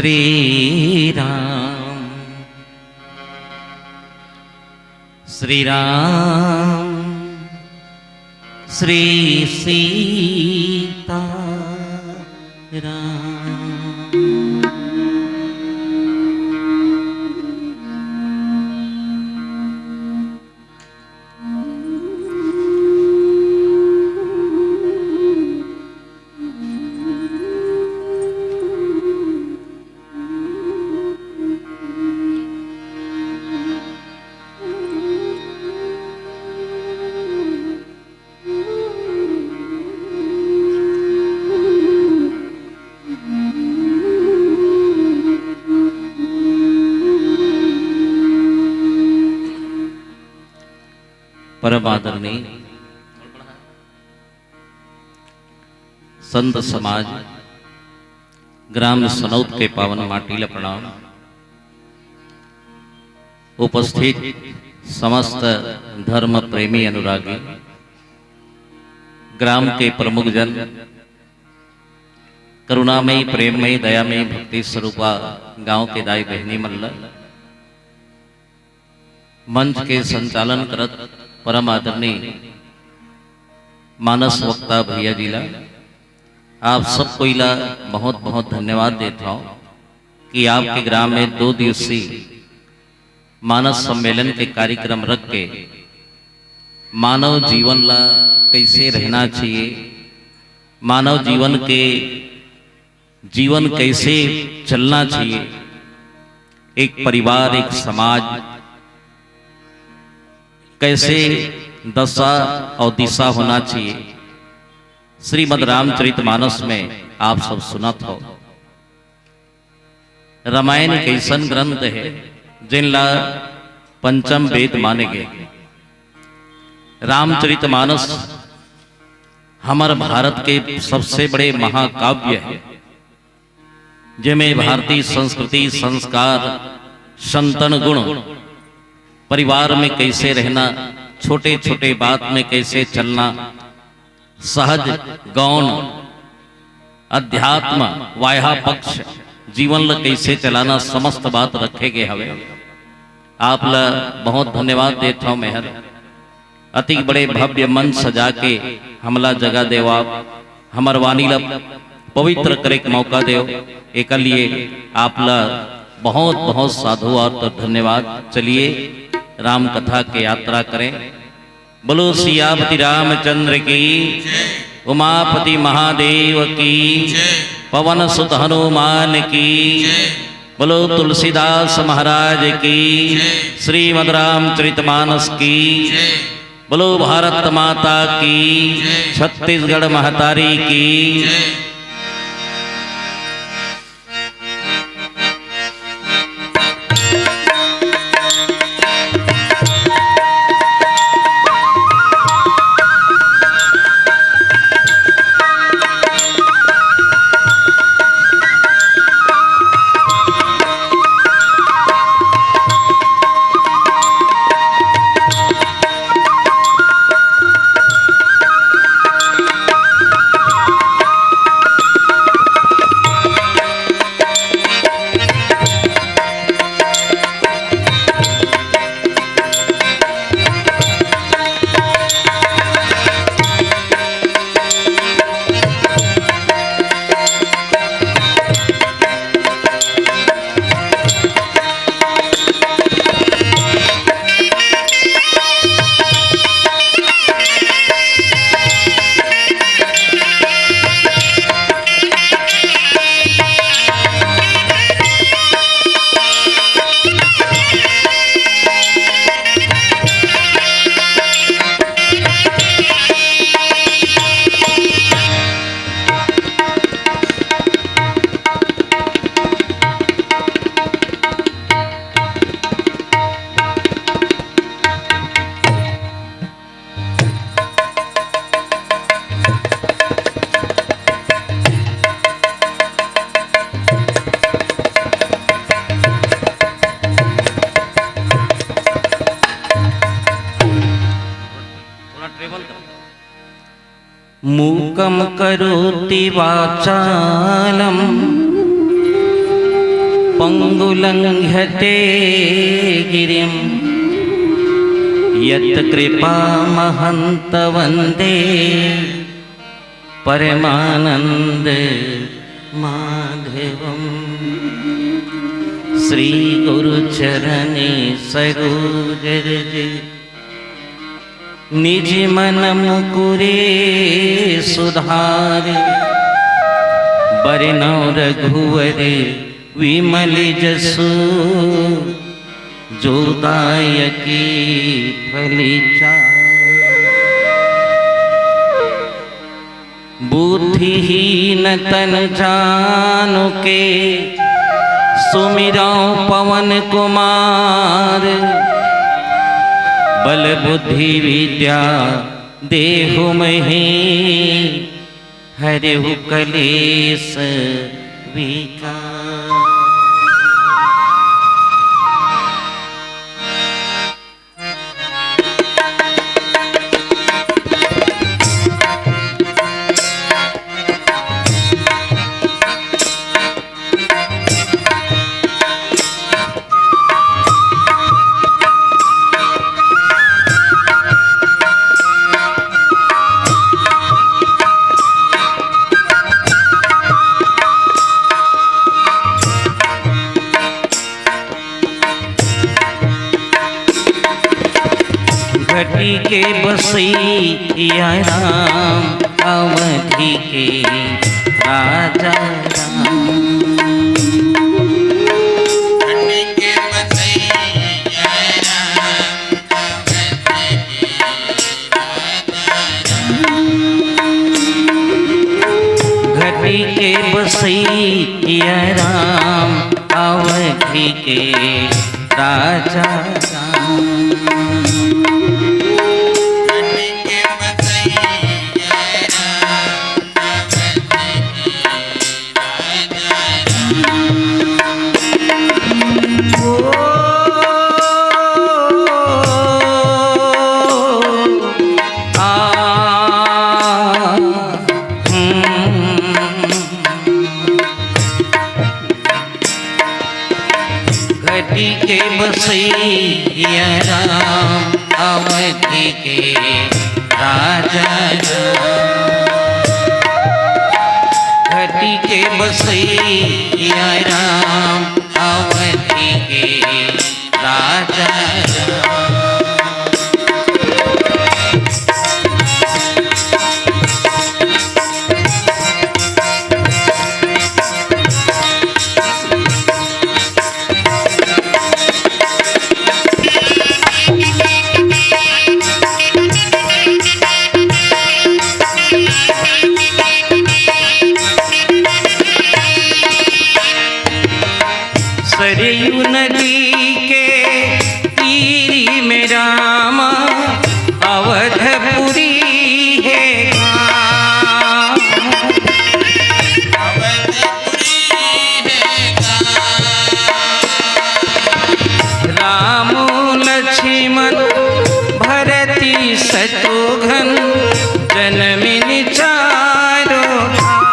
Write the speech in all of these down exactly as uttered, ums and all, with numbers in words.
श्री राम, श्री राम, श्री सीता राम। परम आदरणीय संत समाज, ग्राम सनौत के पावन माटी ल प्रणाम। उपस्थित समस्त धर्म प्रेमी अनुरागी, ग्राम के प्रमुख जन, करुणामयी, प्रेममयी, दयामयी, भक्ति स्वरूपा गांव के दाई बहिनी मन ल, मंच के संचालन करत परम आदरणीय मानस वक्ता भैया जी ला, आप सब कोई ला बहुत बहुत धन्यवाद देत हव कि आपके ग्राम में दो दिवसीय मानस सम्मेलन के कार्यक्रम रख के मानव जीवन ला कैसे रहना चाहिए, मानव जीवन के जीवन कैसे चलना चाहिए, एक परिवार, एक समाज कैसे दशा और दिशा होना चाहिए, श्रीमद् रामचरितमानस में आप सब सुनत हो। रामायण एक ऐसन ग्रंथ है जिनला पंचम वेद माने गए। रामचरितमानस हमर भारत के सबसे बड़े महाकाव्य है, जेमे भारतीय संस्कृति, संस्कार, संतन गुण, परिवार में कैसे रहना, छोटे-छोटे बात में कैसे चलना, सहज, गौण, अध्यात्म, वाह्या पक्ष, जीवन ल कैसे चलाना, समस्त बात रखे गए हवे। आप ल बहुत धन्यवाद देत हव मेहर। अति बड़े भव्य मंच सजा के हमला जगह देव, आप हमर वाणी ला पवित्र करे के मौका देव, एकर लिए आप ला बहुत बहुत साधु और तो धन्यवाद। चलिए राम कथा के यात्रा करें। बोलो सियापति रामचंद्र की, उमापति महादेव की, पवन सुत हनुमान की, बोलो तुलसीदास महाराज की, श्रीमद् रामचरितमानस की, बोलो भारत माता की, छत्तीसगढ़ महतारी की। थोड़ा ट्रेवल कर। मूकं करोति वाचालं पङ्गुलङ्घ्यते गिरिं यत्कृपामहन्तं वन्दे परमानन्दमाधवम्। श्री गुरु चरणे सरोज रज निज मन मुकुरे सुधार। बरनउँ रघुवर विमल जसु जो दायक फल चार। बुद्धिहीन तन जानु के सुमिरउँ पवन कुमार। बल बुद्धि विद्या देहु महे हरहु कलेस विकार। घटी के बसैया राम अवधी के राजा राम। घटी के बसैया राम अवधी के राजा राम। घटी के बसैया राम अवधी के राजा राम। घटी के बसैया राम अवधी के राजा राम। घटी के बसैया राम अवधी के राजा राम। सरयू नदी के तीरी में राम अवधपुरी हे गाम। राम लक्ष्मण भरती शत्रुघ्न जनमिन चारो धाम।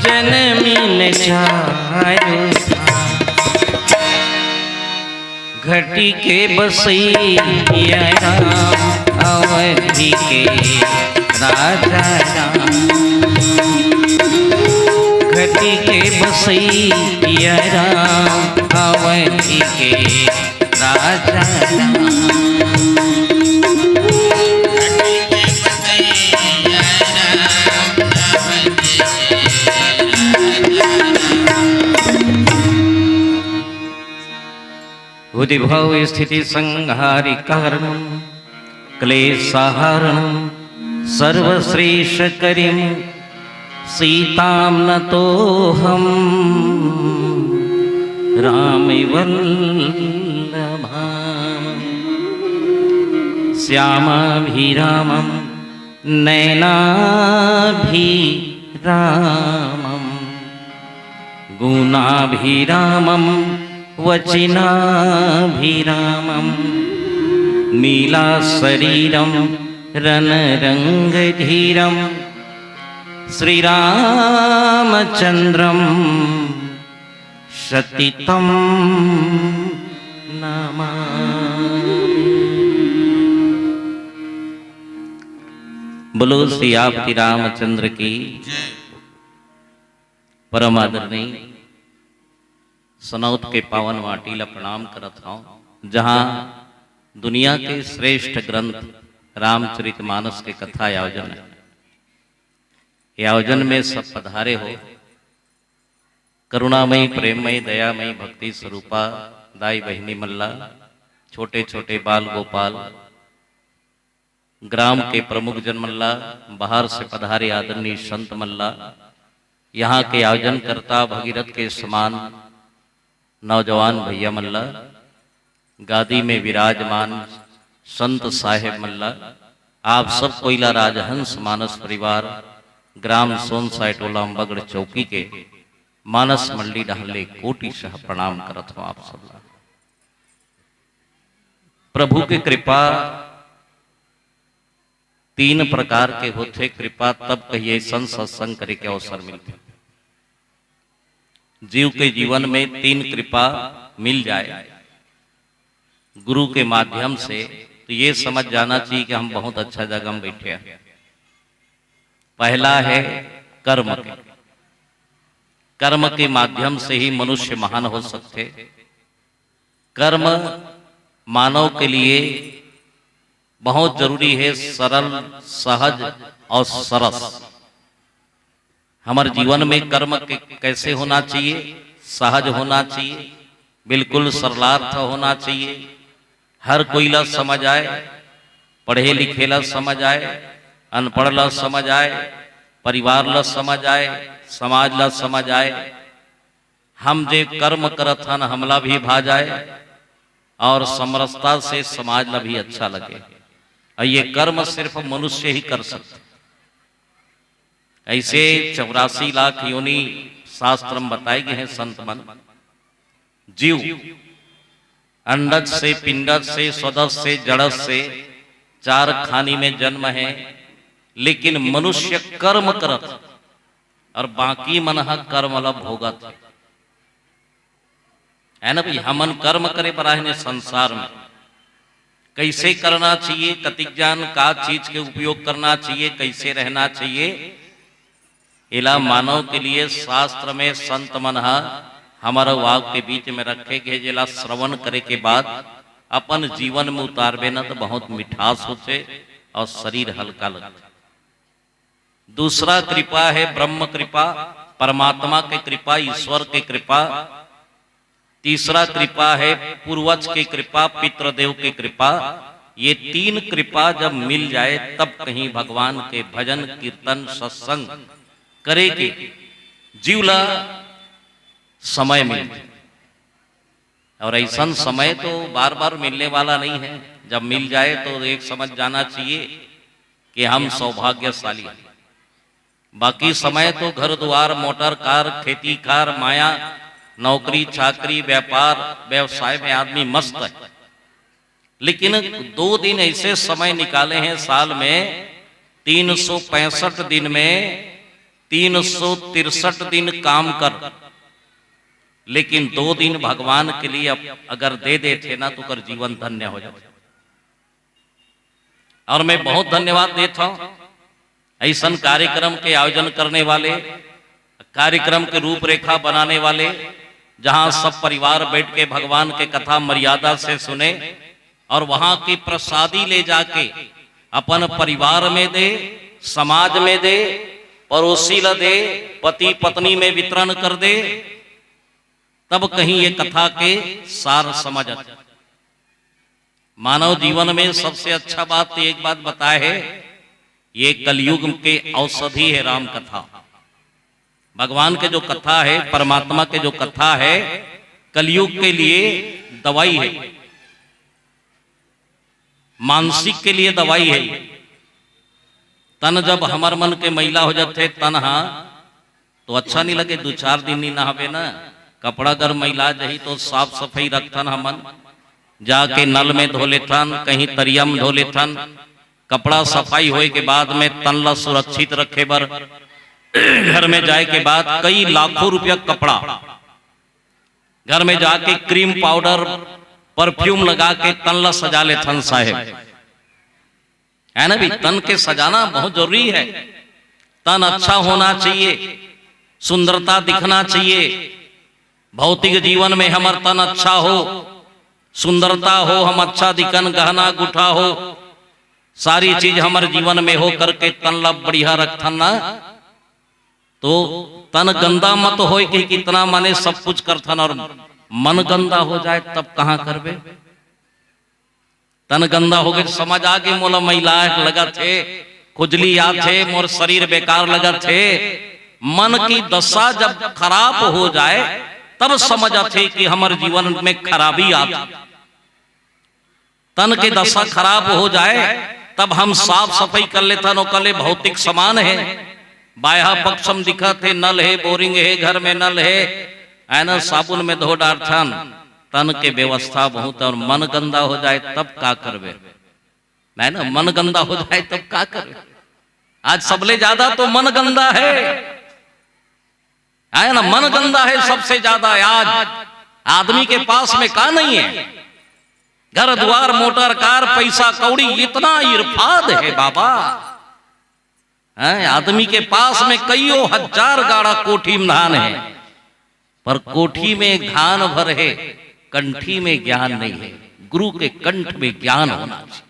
जनमिन चारो धाम। घटी के बसैया राम अवधी के राजा राम। घटी के बसैया राम अवधी के राजा राम। उद्भव स्थिति संहारि कारणं क्लेश हरणं सर्वश्रेष्ठ करिं सीतां नतोऽहं राम वल्लभाम। श्यामाभिरामं नयनाभिरामं गुणाभिरामं वचनाभिरामं नीलाशरीरं रणरङ्गधीरं श्रीरामचन्द्रं सतितं नमामि। बोलो श्री आपति रामचंद्र की। परम आदरणीय सनौत के पावन माटी ला प्रणाम करत हौं, जहाँ दुनिया के श्रेष्ठ ग्रंथ रामचरितमानस के कथा आयोजन है। ये आयोजन में सब पधारे हो, करुणामयी, प्रेममयी, दयामयी, भक्ति स्वरूपा दाई बहिनी मन ला, छोटे छोटे बाल गोपाल, ग्राम के प्रमुख जन मन ला, बाहर से पधारे आदरणीय संत मन ला, यहाँ के आयोजनकर्ता भगीरथ के समान नौजवान भैया मन ला, गादी में विराजमान संत साहेब मन ला, आप सब कोई ला राजहंस मानस परिवार, ग्राम सोनसाय टोला अम्बागढ़ चौकी के मानस मंडली डहले कोटि सह प्रणाम करत हौं आप सब ला। प्रभु के कृपा तीन प्रकार के होथे। कृपा तब कहिए अइसन सत्संग करे के अवसर मिलथे। जीव के जीवन में तीन कृपा मिल जाए गुरु के माध्यम से, तो ये समझ जाना चाहिए कि हम बहुत अच्छा जगह में बैठे हैं। पहला है कर्म के। कर्म के माध्यम से ही मनुष्य महान हो सकते। कर्म मानव के लिए बहुत जरूरी है, सरल, सहज और सरस। हमारे जीवन में कर्म के, कैसे होना चाहिए? सहज होना चाहिए, बिल्कुल सरलार्थ होना चाहिए, हर कोई ला समझ आए, पढ़े लिखे ला समझ आए, अनपढ़ ला समझ आए, परिवार ला समझ आए, समाज ला समझ आए। हम जे कर्म करत हन, हमला भी भा जाए और समरसता से समाज ला भी अच्छा लगे। और ये कर्म सिर्फ मनुष्य ही कर सकते। ऐसे चौरासी लाख योनि शास्त्र में बताए गए हैं संत मन। जीव अंडज से, पिंडज से, स्वदस से, जड़स से चार खानी में जन्म है, लेकिन मनुष्य कर्म करत और बाकी मन ह कर्म ला भोगत है। है ना भाई, हमन कर्म करे बर आए ने संसार में, कैसे करना चाहिए, कतिक जान का चीज के उपयोग करना चाहिए, कैसे रहना चाहिए, एला मानव के लिए शास्त्र में संत मन ह हमर वाव के बीच में रखे गए, जेला श्रवण करे के बाद अपन जीवन में उतारबे न, तो बहुत मिठास होथे और शरीर हल्का लगथे। दूसरा कृपा है ब्रह्म कृपा, परमात्मा के कृपा, ईश्वर के कृपा। तीसरा कृपा है पूर्वज के कृपा, पितृदेव के कृपा। ये तीन कृपा जब मिल जाए, तब कहीं भगवान के भजन, कीर्तन, सत्संग करे के जीव ला समय मिल जाए। और ऐसा समय तो बार बार मिलने वाला नहीं है, जब मिल जाए तो एक समझ जाना चाहिए कि हम सौभाग्यशाली हैं। बाकी समय तो घर द्वार, मोटर कार, खेती कार, माया, नौकरी चाकरी, व्यापार व्यवसाय में आदमी मस्त है, लेकिन दो दिन ऐसे समय निकाले हैं साल में, तीन सौ पैंसठ दिन में तीन सौ तिरसठ दिन काम कर, लेकिन दो दिन भगवान के लिए अप-, अगर दे देथे ना, तो ओकर जीवन धन्य हो जाथे। और मैं बहुत धन्यवाद देत हौं ऐसन कार्यक्रम के आयोजन करने वाले, कार्यक्रम के रूपरेखा बनाने वाले, जहां सब परिवार बैठ के भगवान के कथा मर्यादा से सुने और वहां की प्रसादी ले जाके अपन परिवार में दे, समाज में दे, पड़ोसी ला दे, पति पत्नी में वितरण कर दे, तब कहीं ये कथा के सार समझ आथे। मानव जीवन में सबसे अच्छा बात तो एक बात बताए है, ये कलयुग के औषधि है राम कथा। भगवान के जो कथा है, परमात्मा के जो कथा है, कलयुग के लिए दवाई है, मानसिक के लिए दवाई है। तन जब हमर मन के मैला हो जाथे, तन हा, तो अच्छा नहीं लगे, दो चार दिन नहीं नहावे ना, कपड़ा अगर मैला जाही तो साफ सफाई रखथन हमन, जाके नल में धो लेथन, कहीं तरिया में धो लेथन, कपड़ा सफाई होए के बाद में तन ला सुरक्षित रखे बर घर में जाए के बाद कई लाखों रुपया कपड़ा, घर में जाके क्रीम पाउडर, परफ्यूम लगा के तन ला सजा लेथन साहेब। है ना भी, तन के सजाना बहुत जरूरी है। तन अच्छा होना चाहिए, सुंदरता दिखना चाहिए। भौतिक जीवन में हमर तन अच्छा हो, सुंदरता हो, हम अच्छा दिखन, गहना गुठा हो, सारी चीज हमर जीवन में हो करके तन ला बढ़िया रखथन ना, तो तन गंदा मत होए कि कितना माने सब कुछ करथन और मन गंदा हो जाए तब कहाँ करबे? तन गंदा हो गए, समझ आ गई, मोला मैला लगत हे, खुजली आत हे, मोर शरीर बेकार लगत हे। मन की दशा जब खराब हो जाए, तब समझ आथे कि हमर जीवन में खराबी आत हे। तन के दशा खराब हो जाए, तब हम साफ सफाई कर लेथन, ओकर ले भौतिक सामान है, बाह्य पक्ष में दिखत हे, नल है, बोरिंग है, घर में नल है, है ना, साबुन में धो डारथन। तन के व्यवस्था बहुत, और मन गंदा हो जाए तब का करबे? नहीं ना, मन गंदा हो जाए तब का करबे? आज सबले ज्यादा तो मन गंदा है, है ना? मन गंदा है सबसे ज्यादा। आज आदमी के पास में का नहीं है? घर द्वार, मोटर कार, पैसा कौड़ी, इतना इरफाद है बाबा। हैं, आदमी के पास में कईयों हजार गाड़ा कोठी में धान है, पर कोठी में धान भर है, कंठी में ज्ञान नहीं है। गुरु के कंठ में ज्ञान होना चाहिए।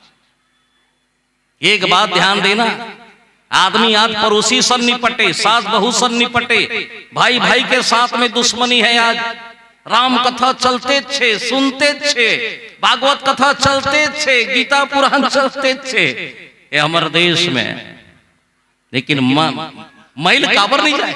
एक बात ध्यान देना, आदमी आज पड़ोसी सन निपटे, सास बहू सन निपटे, भाई भाई के साथ में दुश्मनी है। आज राम कथा चलते छे, सुनते छे, भागवत कथा चलते छे, गीता पुराण चलते छे, ये हमर देश में। लेकिन म-, मैल काबर नहीं जाए?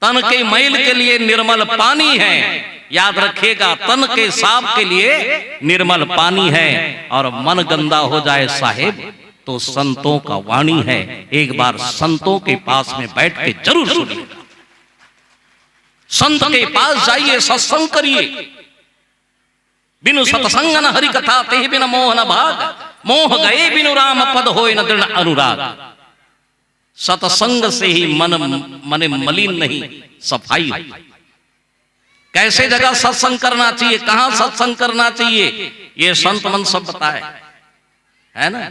तन के मैल के लिए निर्मल पानी है, याद रखिएगा, तन के साफ के लिए निर्मल पानी है। और मन गंदा हो जाए साहेब, तो संतों का वाणी है, एक बार संतों के पास में बैठ के जरूर सुनिए। संत के पास जाइए, सत्संग करिए। बिनु सत्संग न हरि कथा, तेहि बिन मोह न भाग। मोह गए बिनु राम पद होय न दृढ़ अनुराग। सत्संग से ही मन, मने मलिन नहीं, सफाई हो। कैसे जगह सत्संग करना चाहिए, कहाँ सत्संग करना चाहिए, ये संत मन सब बताए, है ना?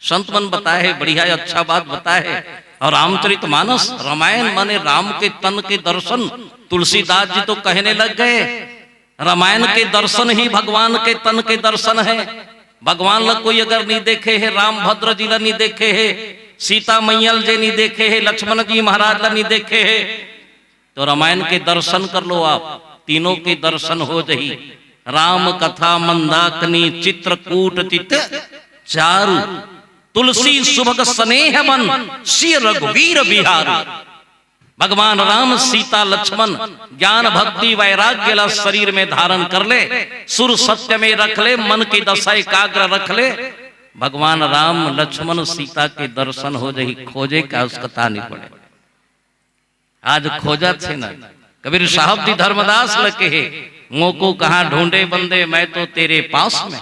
संत मन बताए है, बढ़िया, अच्छा बात बताए है। और रामचरित मानस, रामायण माने राम के तन के दर्शन। तुलसीदास जी तो कहने लग गए, रामायण के दर्शन ही भगवान के तन के दर्शन है। भगवान ला कोई अगर नहीं देखे है, राम भद्र जी ला नहीं देखे है, सीता मैया ला जे नहीं देखे है, लक्ष्मण जी महाराज ला नहीं देखे है, तो रामायण के दर्शन कर लो आप, तीनों के दर्शन हो जही। राम कथा मंदाकिनी चित्रकूट चित चारु, तुलसी सुभग स्नेह बन सिय रघुवीर बिहारु। भगवान राम सीता लक्ष्मण ज्ञान भक्ति वैराग्य ला शरीर में धारण कर ले, सुर सत्य में रख ले, मन की दशा एकाग्र रख ले। भगवान राम लक्ष्मण सीता के दर्शन हो जही, खोजे का उसकता नहीं पड़े। आज खोजत हे ना, कबीर साहब जी धर्मदास ल कहे, मोको कहाँ ढूंढे बंदे, मैं तो तेरे पास में।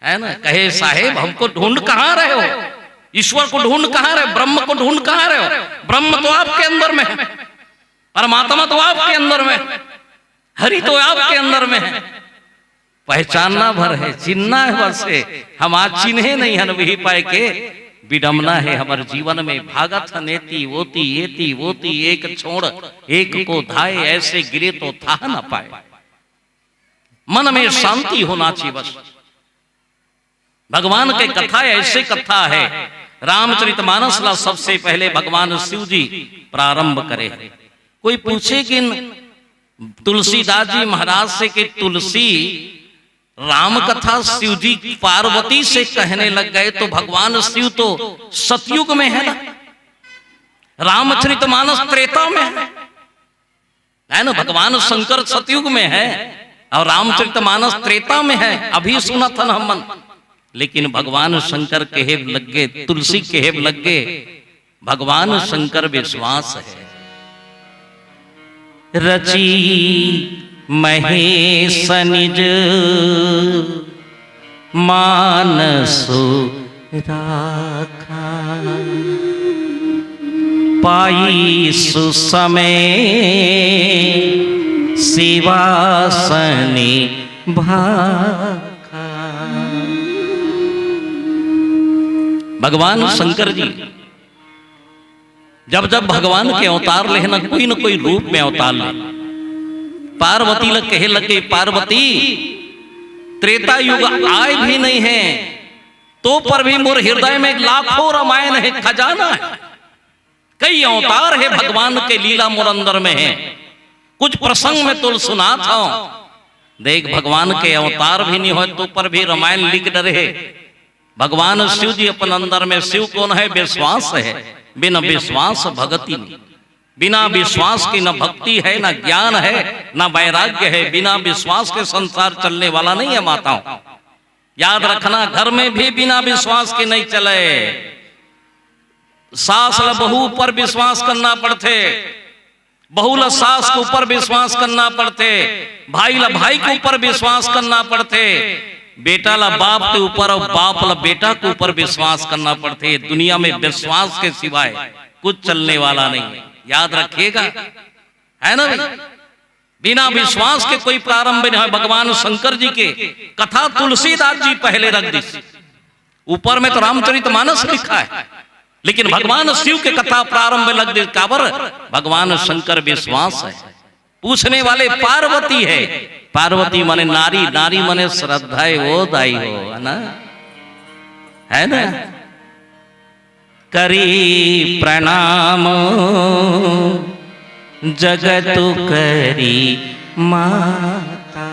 है ना, कहे साहेब, हमको ढूंढ कहाँ रहे हो, ईश्वर को ढूंढ कहाँ रहे, ब्रह्म को ढूंढ कहाँ रहे हो? ब्रह्म तो आपके अंदर में है, परमात्मा तो आपके अंदर में है, हरि तो आपके अंदर में है। पहचानना भर है, चिन्हना है बस है। हम आज चिन्हे नहीं हन, वही पाए के विडम्बना है हमर जीवन में। भागत हन एती ओती, एती ओती, एक छोड़ एक को धाए, ऐसे गिरे तो थाह न पाए। मन में शांति होना चाहिए बस। भगवान के कथा ऐसे कथा है, रामचरितमानस ला सबसे पहले भगवान शिव जी प्रारंभ करे। कोई पूछे कि तुलसीदास जी महाराज से कि तुलसी राम कथा शिव जी पार्वती से कहने लग गए तो भगवान शिव तो सतयुग में है ना, रामचरितमानस त्रेता में है, है ना? भगवान शंकर सतयुग में है और रामचरितमानस त्रेता में है। अभी सुना था ना हमन, लेकिन भगवान शंकर कहे लग गए, तुलसी कहे लग गए, भगवान शंकर विश्वास है। रची महेश निज मानसो राखा। पाई सुसमय सेवासनि भाखा। भगवान शंकर जी जब जब भगवान के अवतार लेहे ना, कोई न कोई रूप में अवतार ले, पार्वती ल कहे लगे, पार्वती, त्रेता युग आय भी नहीं है, तो पर भी मोर हृदय में लाखों रामायण है, खजाना है। कई अवतार है भगवान के, लीला मोर अंदर में है। कुछ प्रसंग में तोल सुनात हंव। देख, भगवान के अवतार भी नहीं होय तो पर भी रामायण लिख डरे है। भगवान शिव जी अपन अंदर में, शिव कौन है? विश्वास है। बिना विश्वास भगति नहीं, बिना विश्वास की न भक्ति है, न ज्ञान है, न वैराग्य है। बिना विश्वास के संसार चलने वाला नहीं है माताओं। याद रखना, घर में भी बिना विश्वास के नहीं चले। सास ल बहू ऊपर विश्वास करना पड़थे, बहू ल सास के ऊपर विश्वास करना पड़थे, भाई ल भाई के ऊपर विश्वास करना पड़थे, बेटा ल बाप के ऊपर और बाप ल बेटा के ऊपर विश्वास करना पड़थे। दुनिया में विश्वास के सिवाय कुछ चलने वाला नहीं है, याद रखिएगा, है ना भाई? बिना विश्वास के कोई प्रारंभ नहीं है। भगवान शंकर जी के कथा तुलसीदास जी पहले रख दिस। ऊपर में तो रामचरितमानस लिखा है, लेकिन भगवान शिव के कथा प्रारंभ लग दिस। काबर? भगवान शंकर विश्वास है। पूछने वाले पार्वती है। पार्वती माने नारी, नारी माने श्रद्धा है, वो दाई हो, है ना? है ना? करी प्रणाम जगत करी माता।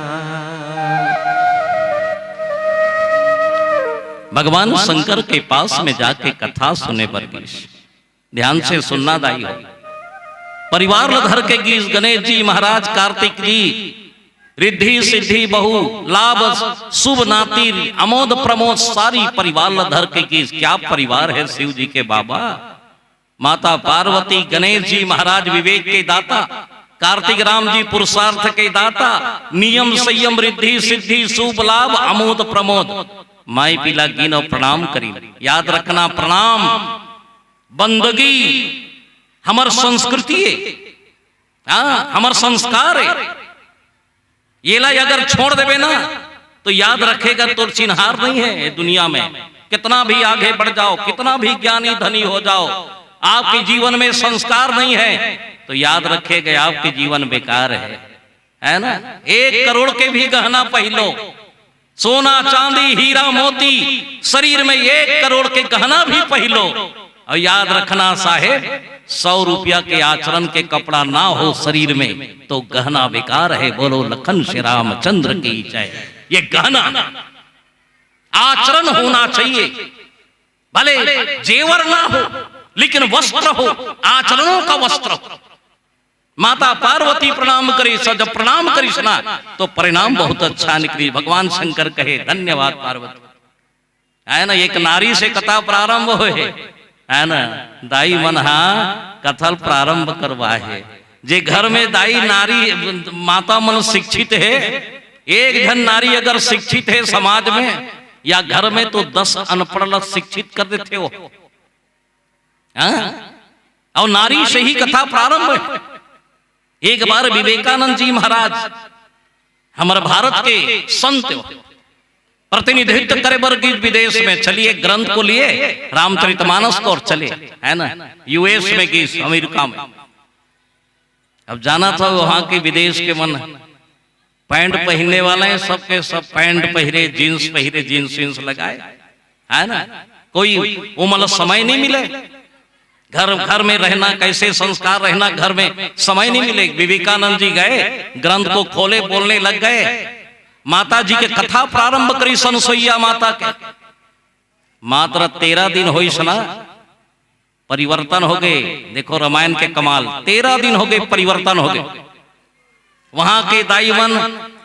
भगवान शंकर के पास में जाके कथा सुने बर गिस। ध्यान से सुनना दाई हो। परिवार ल धर के गिस गणेश जी महाराज, कार्तिक जी, रिद्धि सिद्धि बहू, लाभ शुभ नातिर, अमोद प्रमोद, सारी परिवार ल धर के गिस। क्या परिवार है शिव जी के बाबा। माता पार्वती, गणेश जी महाराज विवेक के दाता, कार्तिक राम जी पुरुषार्थ के दाता, नियम संयम रिद्धि सिद्धि शुभ लाभ अमोद प्रमोद। माई पीला गिन और प्रणाम करी। याद रखना, प्रणाम, बंदगी हमर संस्कृति है, हाँ, हमर संस्कार है। येला अगर छोड़ देबे ना, तो याद रखेगा, तोर चिन्हार नहीं है ये दुनिया में। कितना भी आगे बढ़ जाओ, कितना भी ज्ञानी धनी हो जाओ, आपके जीवन में संस्कार नहीं है, तो याद रखेगा, आपके जीवन बेकार है, है ना? एक करोड़ के भी गहना पहनो, सोना, चांदी, हीरा, मोती, शरीर में एक करोड़ के गहना भी पहनो, और याद रखना साहेब, सौ रुपया के आचरण के कपड़ा ना हो शरीर में, तो गहना बेकार है। बोलो लखन श्री रामचंद्र की जय। ये गहना आचरण होना चाहिए, भले जेवर ना हो, लेकिन वस्त्र हो, आचरणों का वस्त्र हो। माता पार्वती प्रणाम करिस, जब प्रणाम करिस ना, तो परिणाम बहुत अच्छा निकलिस। भगवान शंकर कहे, "धन्यवाद पार्वती।" है ना, एक नारी से कथा प्रारंभ होय हे, है ना, दाई मन हा कथा ल प्रारंभ करवाय हे। जे घर में दाई नारी, माता मन शिक्षित हे, एक झन नारी अगर शिक्षित हे समाज में या घर में, तो दस अनपढ़ ल शिक्षित कर देथे वो। हाँ? और नारी से ही कथा प्रारंभ हे। एक बार विवेकानंद जी महाराज, हमर भारत के संत, प्रतिनिधित्व करे बर गिस विदेश में, चलिए ग्रंथ को लिए, रामचरितमानस को, और चले, है ना, यूएस में गिस, अमेरिका में। अब जानत हो वहां के विदेश के मन पैंट पहिरने वाले हैं, सबके सब पैंट पहिरे, जींस पहिरे, जींस वींस लगाए, है ना? कोई ओमन ल समय नहीं मिले, घर, घर में रहना, कैसे संस्कार रहना, घर में समय नहीं मिले। विवेकानंद जी गए, ग्रंथ को खोले, बोलने लग गए, माता जी के कथा प्रारंभ करिस अनसुईया माता के। मात्र तेरह दिन होइस ना, परिवर्तन हो गए। देखो रामायण के कमाल, तेरह दिन हो गए, परिवर्तन हो गए। वहां के दाई मन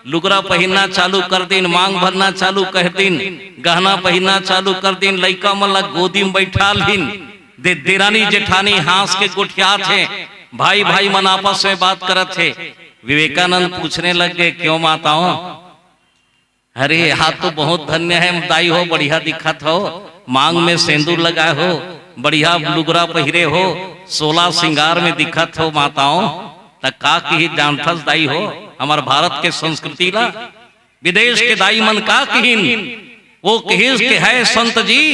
लुगरा पहिरना चालू कर दिन, मांग भरना चालू कर दिन, गहना पहिरना चालू कर दिन, लइका मन ला गोदी में बैठा लीन, दे, देरानी जेठानी हाँस के गोठियात हे, भाई भाई मन आपस में बात करत हे। विवेकानंद पूछने लग गए, "क्यों माताओं, अरे, यहाँ तो बहुत धन्य है दाई हो, बढ़िया दिखत हो, मांग में सेंदूर लगाए हो, बढ़िया लुगरा पहिरे हो, सोला सिंगार में दिखत हो माताओं। त का किही जानथस दाई हो, हमर भारत के संस्कृति ला विदेश के दाई मन का किहिन? वो किहिस के है संत जी,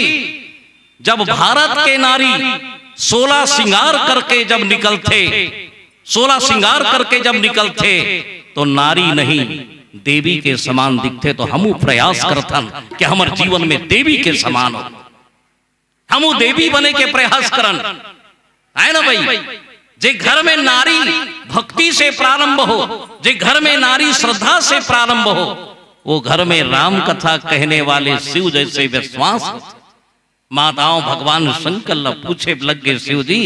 जब भारत के नारी सोला सिंगार करके जब निकलथे, सोला सिंगार करके जब निकलथे, तो नारी नहीं, देवी के समान दिखथे। तो हमू प्रयास करथन कि हमर जीवन में देवी के समान हो, हमू देवी बने के प्रयास करन, है ना भाई? जे घर में नारी भक्ति से प्रारंभ हो, जे घर में नारी श्रद्धा से प्रारंभ हो, वो घर में राम कथा कहने वाले शिव जैसे विश्वास हो। माताओं, भगवान शंकर ला पूछे लग गे शिव जी,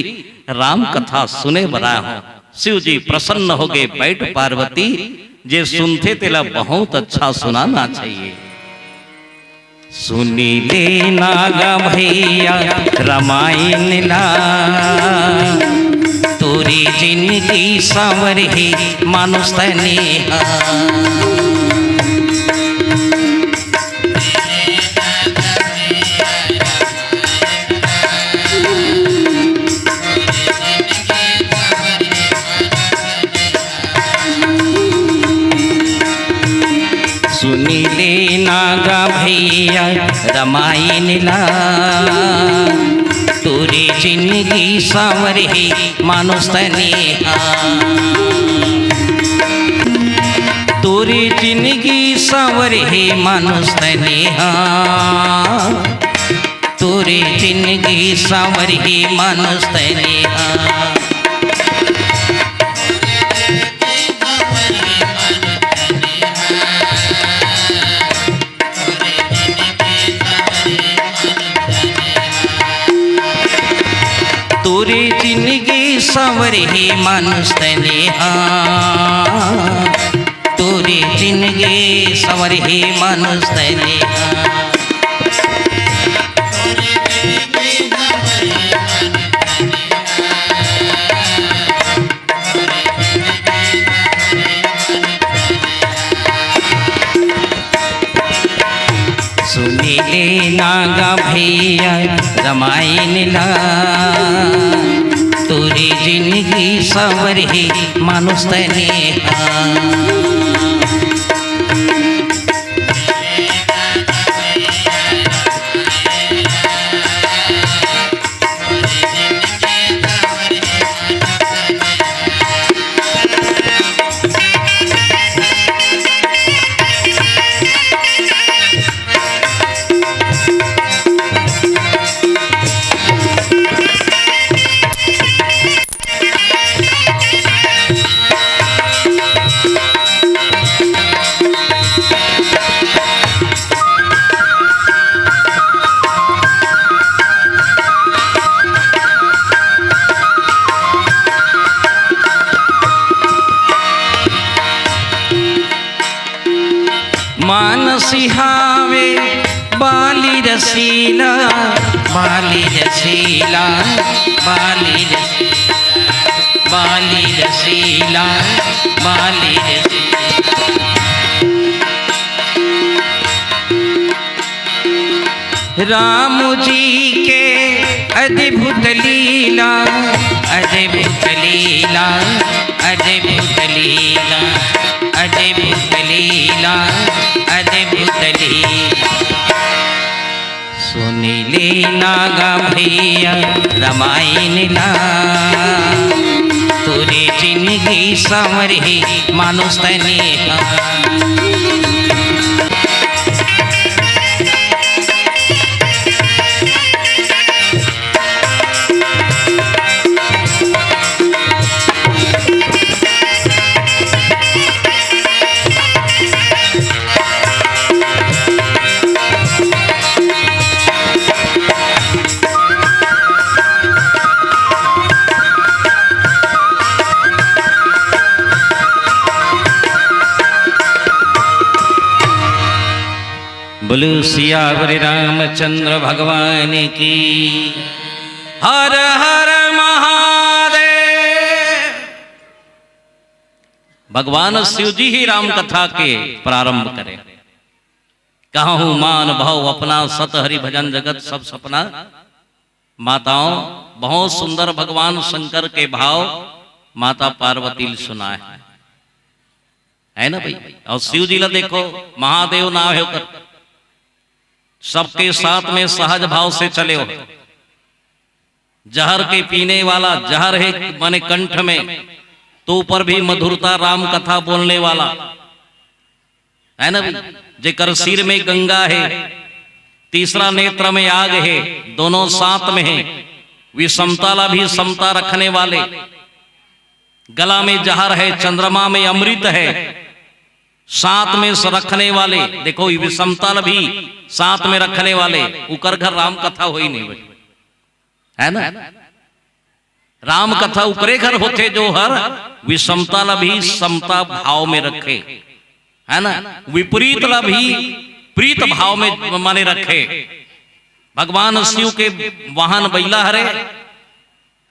राम कथा सुने बर आए हो। शिव जी प्रसन्न हो गए, बैठ पार्वती, जे सुनथे तेला बहुत अच्छा सुनाना चाहिए। सुनी ले नागा भैया रामायण ला, तोरी जिनगी सावर ही मानुष तने हा। सुनी ले नागा भैया रामायण ला, तोरी जिनगी सावर ही मानुष तने हा। तोरी जिनगी सावर ही मानुष तने हा। तोरी जिनगी सावर ही मानुष तने हा। तोरी जिनगी सावर ही मानुष तने हा। तोरी जिनगी सावर ही मानुष तने हा। सुनी ले नागा भैया रामायण ला, तोरी जिनगी सावर ही मानुष तने हा। मानसी हावे बाली रसीला, बाली रसीला, बाली रसीला, बाली रसीला, बाली रसीला। राम जी के अद्भुत लीला, अद्भुत लीला, अद्भुत लीला, अद्भुत लीला, अद्भुत लीला। सुनी ले नागा भैया रामायण ला, तोरी जिनगी सावर ही मानुष तने हा। बोलो सियावर रामचंद्र भगवान की। हर हर महादेव। भगवान शिव जी ही राम कथा के प्रारंभ करे। कहूँ मान भव अपना, सत हरि भजन जगत सब सपना। माताओं, बहुत सुंदर भगवान शंकर के भाव माता पार्वती ल सुनाए हे, है ना भाई? और शिव जी ला देखो, महादेव नाम है ओकर, सबके साथ में सहज भाव से चले हो। जहर के पीने वाला, जहर है माने कंठ में, तो ऊपर भी मधुरता, राम कथा बोलने वाला, है ना भाई? जेकर सिर में गंगा है, तीसरा नेत्र में आग है, दोनों साथ में है, विषमता ला भी समता रखने वाले, गला में जहर है, चंद्रमा में अमृत है, साथ में स-, रखने वाले, देखो, ये विषमता ला भी साथ में रखने वाले, उकर घर राम कथा होई नहीं भाई, है ना? राम कथा उकरे घर होथे जो हर विषमता ला भी समता भाव में रखे, है ना? विपरीत ला भी प्रीत भाव में माने रखे। भगवान शिव के वाहन बैला हरे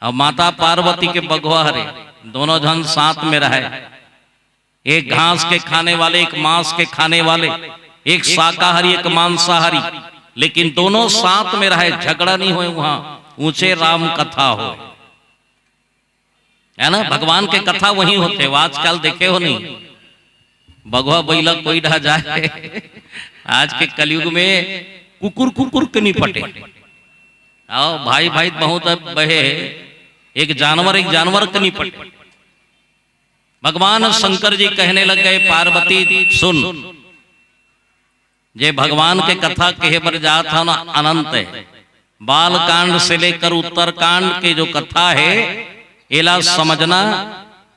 और माता पार्वती के बघवा हरे, दोनों झन साथ में रहे। एक घास के खाने वाले, एक मांस के खाने वाले, एक शाकाहारी, एक मांसाहारी, लेकिन दोनों साथ में रहे, झगड़ा नहीं होए। वहां ऊंचे राम कथा हो, है ना? भगवान के कथा वही होथे। वो आजकल देखे हो नहीं, बघवा बैला कोई डहा जाए। आज के कलयुग में कुकुर कुकुर के नहीं पटे। आओ भाई, भाई बहुत अब बहे, एक जानवर एक जानवर के नहीं पटे। भगवान शंकर जी कहने लग गए, पार्वती सुन, जे भगवान के कथा कहे बर जात हव ना, अनंत है। बाल कांड से लेकर उत्तर कांड के जो कथा है, एला समझना।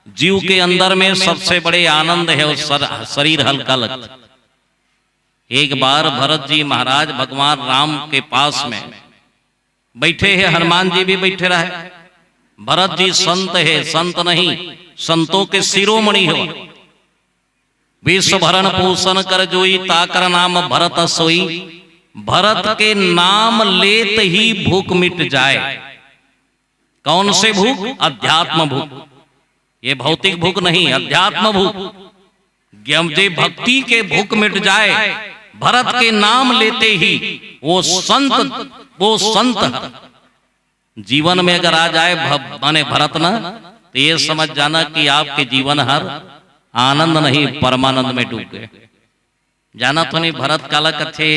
जीव के अंदर में सबसे बड़े आनंद है, वो सर-, शरीर हल्का लगता। एक बार भरत जी महाराज भगवान राम के पास में बैठे हैं, हनुमान जी भी बैठे रहे। भरत जी संत है, संत नहीं, संतों के शिरोमणि हो। विश्व भरण पोषण कर जोई, ताकर नाम भरत सोई। भरत के नाम लेत ही भूख मिट जाए। कौन से भूख? अध्यात्म भूख। ये भौतिक भूख नहीं, अध्यात्म भूख। ज्ञम-, जे भक्ति के भूख मिट जाए, भरत के नाम लेते ही वो संत, वो संत है। जीवन में अगर आ जाए भ-, माने भरत ना, तो ये समझ जाना कि आपके जीवन हर आनंद नहीं, परमानंद में डूब गए। जाना तो नहीं भरत काला कथे,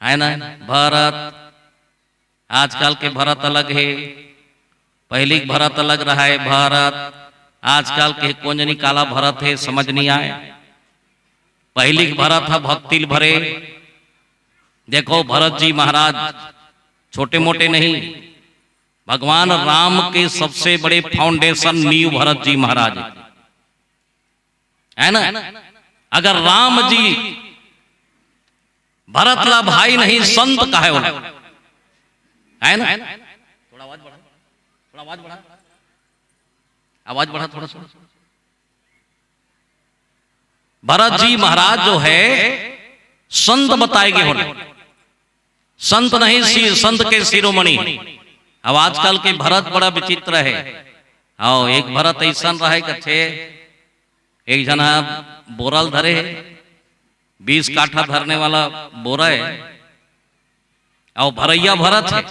है ना? भरत, आजकल के भरत अलग है, पहली के भरत अलग रहा है। भरत आजकल के कोंजनी काला भरत है, समझ नहीं आए। पहली के भरत है भक्ति ल भरे। देखो भरत जी महाराज छोटे मोटे नहीं, भगवान राम के सबसे बड़े फाउंडेशन नींव भरत जी महाराज है, है ना? अगर राम जी भरत ला भाई नहीं संत कहे होला, है ना? थोड़ा आवाज बढ़ा, थोड़ा आवाज बढ़ा, आवाज बढ़ा थोड़ा सा। भरत जी महाराज जो है संत बताए गए होने, संत नहीं सी-, संत के शिरोमणि। अब आजकल के भरत बड़ा विचित्र है। आओ, एक भरत ऐसा रहे कथे, एक जना बोरल धरे है, बीस काठा धरने वाला बोरा है, और भरैया भरत है।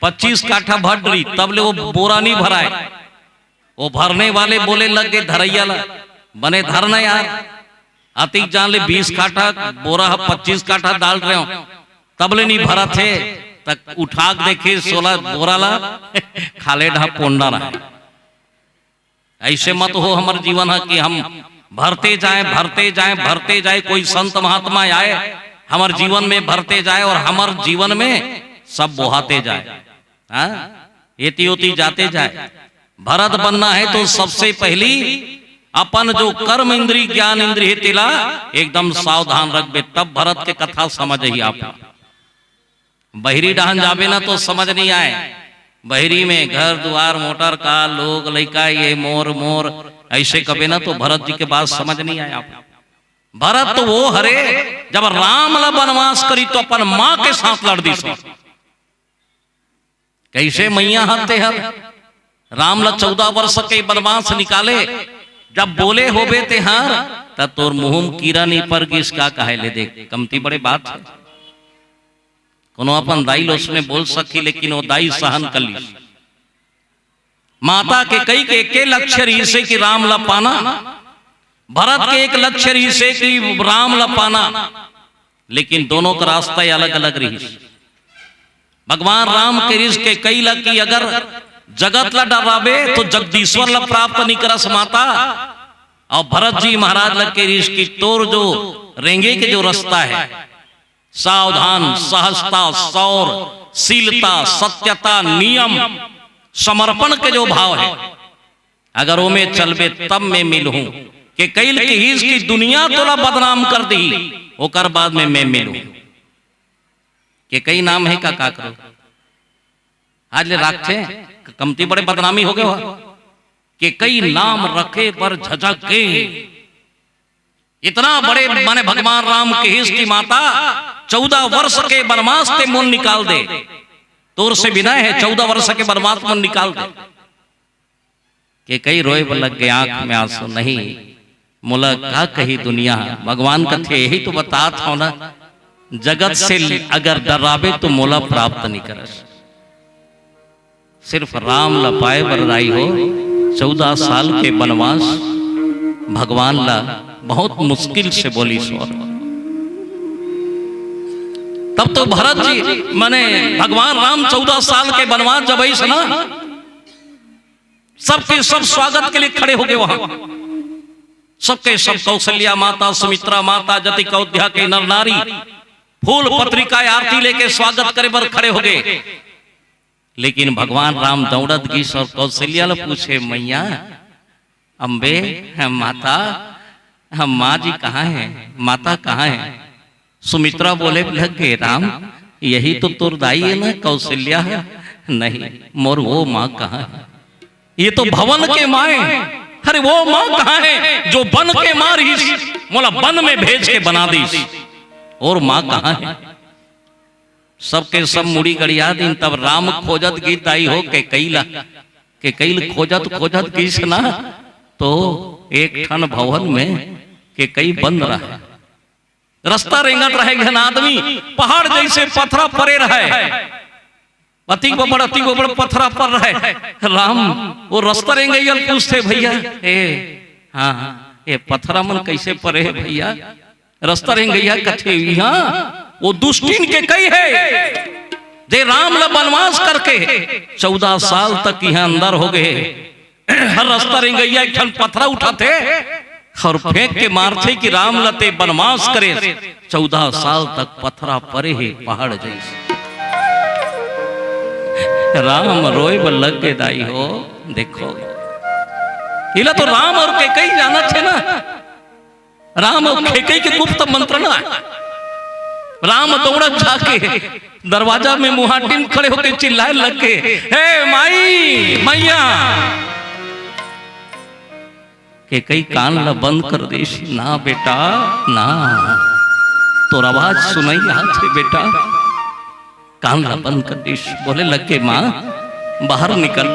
पच्चीस काठा भर डरी, तब ले वो बोरा नहीं भराए। वो भरने वाले बोले लग गए धरैया ला, "बने धर ना यार, अतिक जान ले बीस काठा बोरा ह, पच्चीस काठा डाल रहे हो, तब ले नहीं भरत है।" तक उठा के देखे सोला बोरा ला, खाले ढा पोंडा रहा। ऐसे मत हो हमर जीवन ह कि हम भरते जाए, भरते जाए, भरते जाए, कोई संत महात्मा आए हमर जीवन में भरते जाए और हमर जीवन में सब बोहाते जाए, हाँ? एती ओती जाते जाए। भरत बनना है तो सबसे पहली अपन जो कर्म इंद्री, ज्ञान इंद्री है, तेला एकदम सावधान रखबे, तब भरत के कथा समझ ही आप। बहिरी डहन जाबे ना तो समझ नहीं आए। बहिरी में घर दुआर, मोटर कार, लोग लइका, ये मोर मोर, ऐसे कबे ना तो भरत जी के बात समझ नहीं आए आप। भरत तो वो हरे, जब राम ला बनवास करी तो अपन माँ के साथ लड़ दिस। कैसे मैया हर ते हर? राम ला चौदह वर्ष के बनवास निकाले, जब बोले होबे ते हर, त त तोर मुंह म कीरा नहीं पर गिस का कहे ले देख, कमती बड़े बात हे। कोनो अपन दाई ल ओसने बोल सकही, लेकिन वो दाई सहन कर लिस। माता कैकई के एके लक्ष्य रहिसे कि राम ला पाना, भरत के एक लक्ष्य रहिसे कि राम ला पाना, लेकिन दोनों का रास्ता अलग-अलग रहिस। भगवान राम के रिहिस कैकई ला कि अगर जगत ला डराबे तो जगदीश्वर ला प्राप्त नहीं करस माता, अउ भरत जी महाराज ला के रिहिस कि तोर जो रेंगे के जो रास्ता हे, सावधान, सहजता, सौर, शीलता, सत्यता, नियम, समर्पण के जो भाव हे, अगर ओमे चलबे तब मैं मिलहूं। कैकई ल किहिस कि दुनिया तोला बदनाम कर दिही, ओकर बाद में मैं मिलहूं। कैकई नाम हे का, का करो? आज ले राखथे, कमती बड़े बदनामी हो गे हो। कैकई नाम रखे बर झझक गे। इतना बड़े माने भगवान राम किहिस कि माता, चौदह वर्ष के बनवास ते मोला निकाल दे। तोर से बिनय हे, चौदह वर्ष के बनवास मोला निकाल दे। कैकई रोए बर लग गे, आंख में आंसू नहीं। मोला का कही दुनिया, भगवान कथे, यही तो बतात हंव ना, जगत से अगर डराबे तो मोला प्राप्त नहीं करस। सिर्फ राम ला पाए बर दाई हो, चौदह साल के बनवास भगवान ला बहुत मुश्किल से बोलिस। तब तो भरत जी, माने भगवान राम चौदह साल के बनवास जब आइस ना, सबके सब स्वागत के लिए खड़े हो गे वहां। सबके सब कौशल्या माता, सुमित्रा माता, जतिक अयोध्या के नर नारी फूल पत्रिका आरती लेके स्वागत करे बर खड़े हो गे। लेकिन भगवान राम दौड़त गिस अउ कौशल्या ल पूछे, मैया, अम्बे, माता, हम माँ जी कहाँ हे? माता कहाँ हे? सुमित्रा बोले लग गे, राम, यही तो तोर दाई हे ना, कौशल्या हे? नहीं, मोर वो माँ कहाँ हे? ये तो भवन के माँ हे। अरे, वो माँ कहाँ हे जो बन के माँ रिहिस, मोला बन में भेज के बना दिस? अउ माँ कहाँ हे? सबके सब मुड़ी गड़िया दिन। तब राम खोजत गिस दाई हो कैकई ला, कैकई ल खोजत खोजत गिस ना, तो एक ठन भवन में कैकई बंद रहे। रस्ता रेंगत रहे, घन आदमी पहाड़ जैसे पथरा परे रहे, अतिक बबड़, अतिक बबड़ पथरा पर रहे। राम वो रस्ता रेंगइया ल पूछथे, भैया, ए, हाँ, हाँ, ये पथरा मन कैसे परे हे भैया? रस्ता रेंगइया कथे, इहाँ वो दुष्टिन कैकई हे, जे राम ला बनवास करके चौदह साल तक इहाँ अंदर हो गे। हर रस्ता रेंगइया एक ठन पथरा उठाथे अउ फेंक के मारथे कि राम ला ते बनवास करे, चौदह साल तक पथरा परे हे पहाड़ जैसे। राम रोए बर लग गे दाई हो, देखो, इला तो राम अउ कैकई जानत हे ना। राम अउ कैकई के गुप्त मंत्रणा हे। राम दौड़त जाके दरवाजा में मुहाटिन खड़े होके चिल्लाए लग गे, हे माई, मैया। कैकई कान ला बंद कर दिस, ना बेटा, ना, तोर आवाज सुनई आथे बेटा। कान ला बंद कर दिस, बोले लग गे, माँ, बाहर निकल।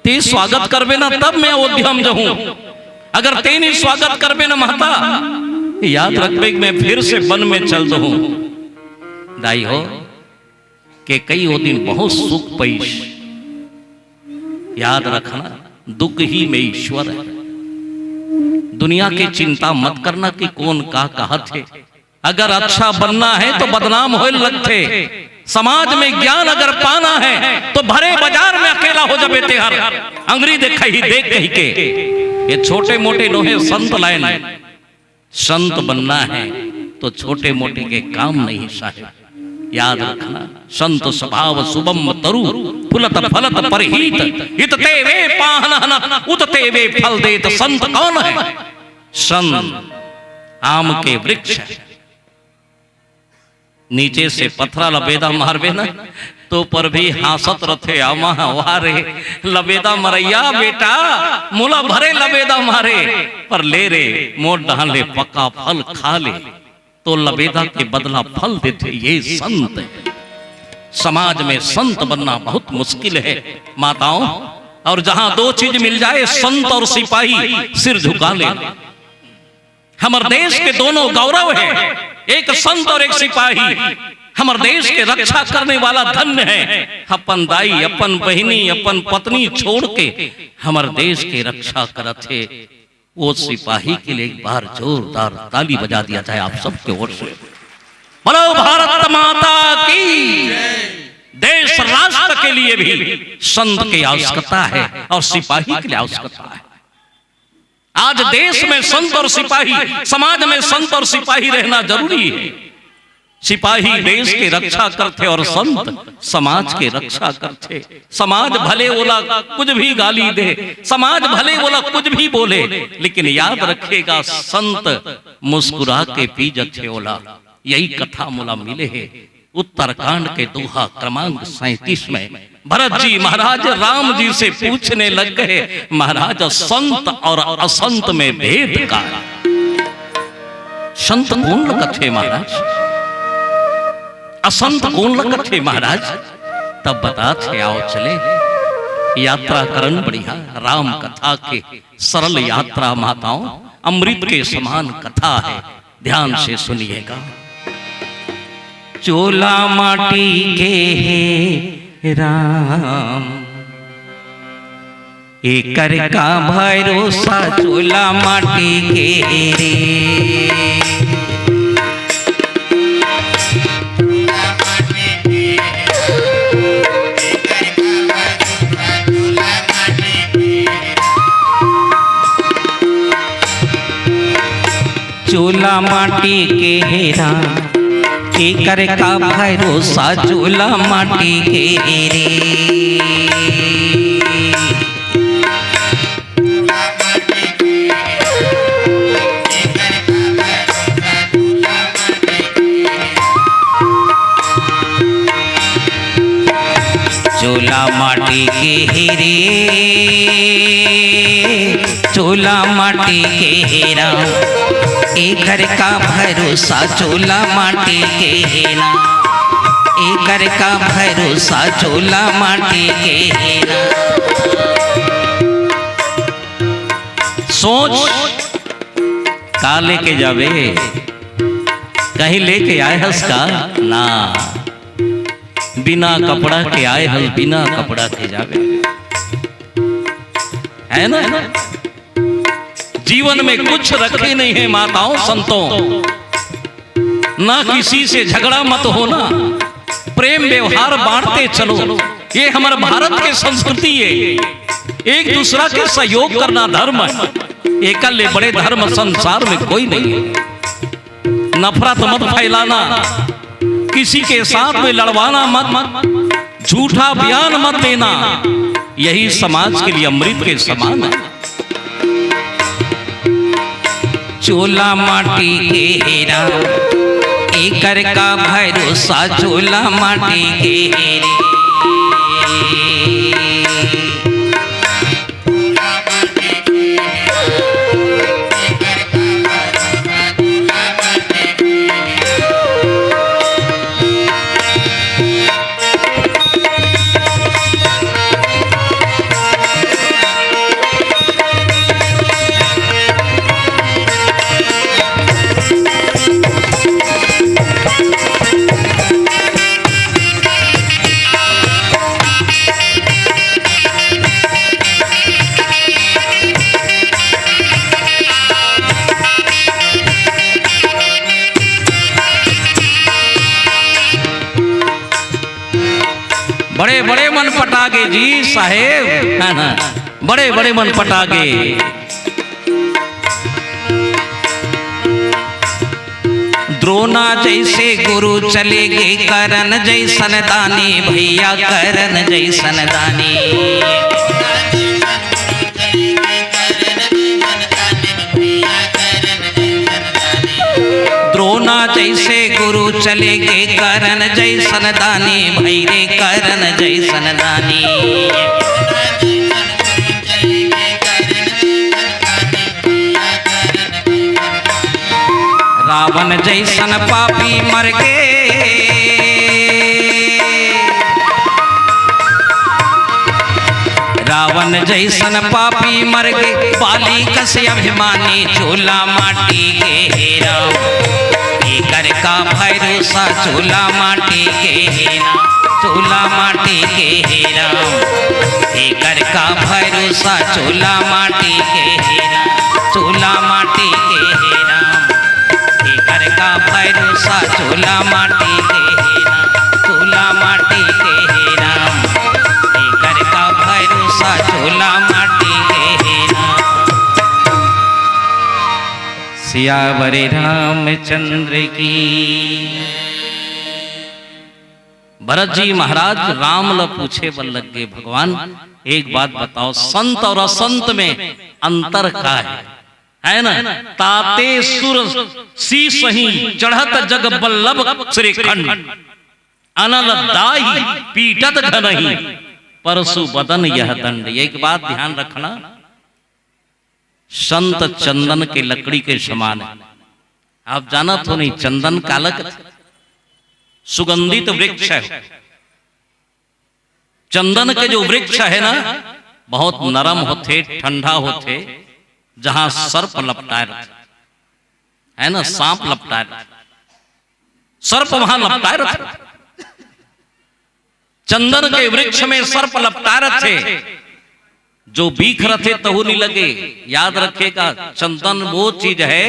ते स्वागत करबे ना, तब मैं अयोध्या म जाहूं। अगर ते नहीं स्वागत करबे ना माता, याद रखबे कि मैं फिर से बन में चल दूं। दाई हो, कैकई वो दिन बहुत सुख पइस। याद रखना, दुख ही में ईश्वर हे। दुनिया के चिंता मत करना कि कोन का कहत हे। अगर अच्छा बनना हे तो बदनाम होए लगथे। समाज में ज्ञान अगर पाना हे तो भरे बाजार में अकेला हो जाबे तेहर। अंगरी देखही देख कहिके। ये छोटे मोटे नोहे संत लाइन। संत बनना हे तो छोटे मोटे के काम नहीं साहेब। याद रखना, संत स्वभाव सुबम्ह तरु, फुलत फलत परहित, इत ते वे पाहन हन, उत ते वे फल देत संत कौन हे? संत आम के वृक्ष हे। नीचे से पथरा ल बेदा मारबे ना, तो पर भी हांसत रथे, आमा, वाह रे, लबेदा मरैया बेटा, मोला भरे लबेदा मारे, पर ले रे, मोर डहान ले पक्का फल खा ले, तो लबेदा के बदला फल देथे ये संत। समाज में संत बनना बहुत मुश्किल हे माताओं, और जहां दो चीज मिल जाए, संत और सिपाही, सिर झुका लेना। हमर देश के दोनों गौरव हे, एक संत और एक सिपाही। हमर देश के रक्षा करने वाला धन्य हे। अपन दाई, अपन बहिनी, अपन पत्नी छोड़ के हमर देश के रक्षा करत हे, वो सिपाही के लिए एक बार जोरदार ताली बजा दिया जाए आप सबके ओर से। बोलो भारत माता की। देश राष्ट्र के लिए भी संत की आवश्यकता है और सिपाही के लिए आवश्यकता है। आज देश में संत और सिपाही, समाज में संत और सिपाही रहना जरूरी है। सिपाही देश के रक्षा करथे और संत समाज के रक्षा करथे। समाज भले ओला कुछ भी गाली दे, समाज भले ओला कुछ भी बोले, लेकिन याद रखेगा, संत मुस्कुरा के पी जथे ओला। यही कथा मोला मिले हे उत्तरकांड के दोहा क्रमांक सैंतीस में। भरत जी महाराज राम जी से पूछने लग गए, महाराज, संत और असंत में भेद का है? संत कोन ल कथे महाराज, असंत कोन ल कथे महाराज? तब बतात हे, आओ चले यात्रा करन बढ़िया राम कथा के। सरल यात्रा माताओं, अमृत के समान कथा है, ध्यान से सुनिएगा। चोला माटी के हे राम, एकर का भरोसा, चोला माटी के हे रे। चोला माटी के हे राम, एकर का भरोसा, चोला माटी के हे रे। चोला माटी के हे रे, चोला माटी के हे राम, एकर का भरोसा, चोला माटी के हे ना, एकर का भरोसा, चोला माटी के हे ना। सोच, का लेके जाबे? कहीं लेके आए हस का? ना, बिना कपड़ा के आए हस, बिना कपड़ा के जाबे, है ना? जीवन में कुछ रखे नहीं है माताओं संतों, ना किसी से झगड़ा मत होना, प्रेम व्यवहार बांटते चलो। ये हमर भारत के संस्कृति है, एक दूसरा के सहयोग करना धर्म है। एकर ले बड़े धर्म संसार में कोई नहीं है। नफरत मत फैलाना, किसी के साथ में लड़वाना मत, मत, झूठा बयान मत देना, यही समाज के लिए अमृत के समान है। चोला माटी के हे राम, एकर का भरोसा, चोला माटी के हे रे। बड़े बड़े मन पटागे जी साहेब, है ना? बड़े बड़े मन पटागे। द्रोणा जैसे गुरु चले गे, करण जैसन दानी भैया, करण जैसन दानी। द्रोणा जैसे गुरु चले गे, करण जैसन दानी भई रे, करण जैसन दानी। रावण जैसन पापी मर गे, रावण जैसन पापी मर गे, बाली कस अभिमानी, चूल्हा माटी के हे राम। एकर का भरोसा, चूल्हा माटी के हे राम, चूल्हा माटी के हे राम। एकर का भरोसा, चूल्हा माटी के हे राम, चूल्हा माटी के हे राम। एकर का भरोसा, चूल्हा माटी के हे राम, चूल्हा माटी के हे राम। एकर का भरोसा, चूल्हा माटी के हे राम। सियावर रामचंद्र की। भरत जी महाराज राम ल पूछे बर लग गे, भगवान, एक बात बताओ, संत और असंत में अंतर का है? है ना? ताते सुर सीसही, चढ़त जग बल्लभ श्रीखंड। अनल दाही पीटत घनही, परसु बदन यह दंड। एक बात ध्यान रखना, संत चंदन के लकड़ी के समान है। आप जानत हो नहीं, चंदन काला कथे? सुगंधित वृक्ष है। चंदन के जो वृक्ष है ना, बहुत नरम होथे, ठंडा होथे, जहां सर्प लपटाए रथे, है ना, सांप लपटाए रथे, सर्प वहां लपटाए रथे। चंदन के वृक्ष में सर्प लपटाए रथे, जो बीख रथे तहू नहीं लगे। याद रखेगा, चंदन वो चीज है,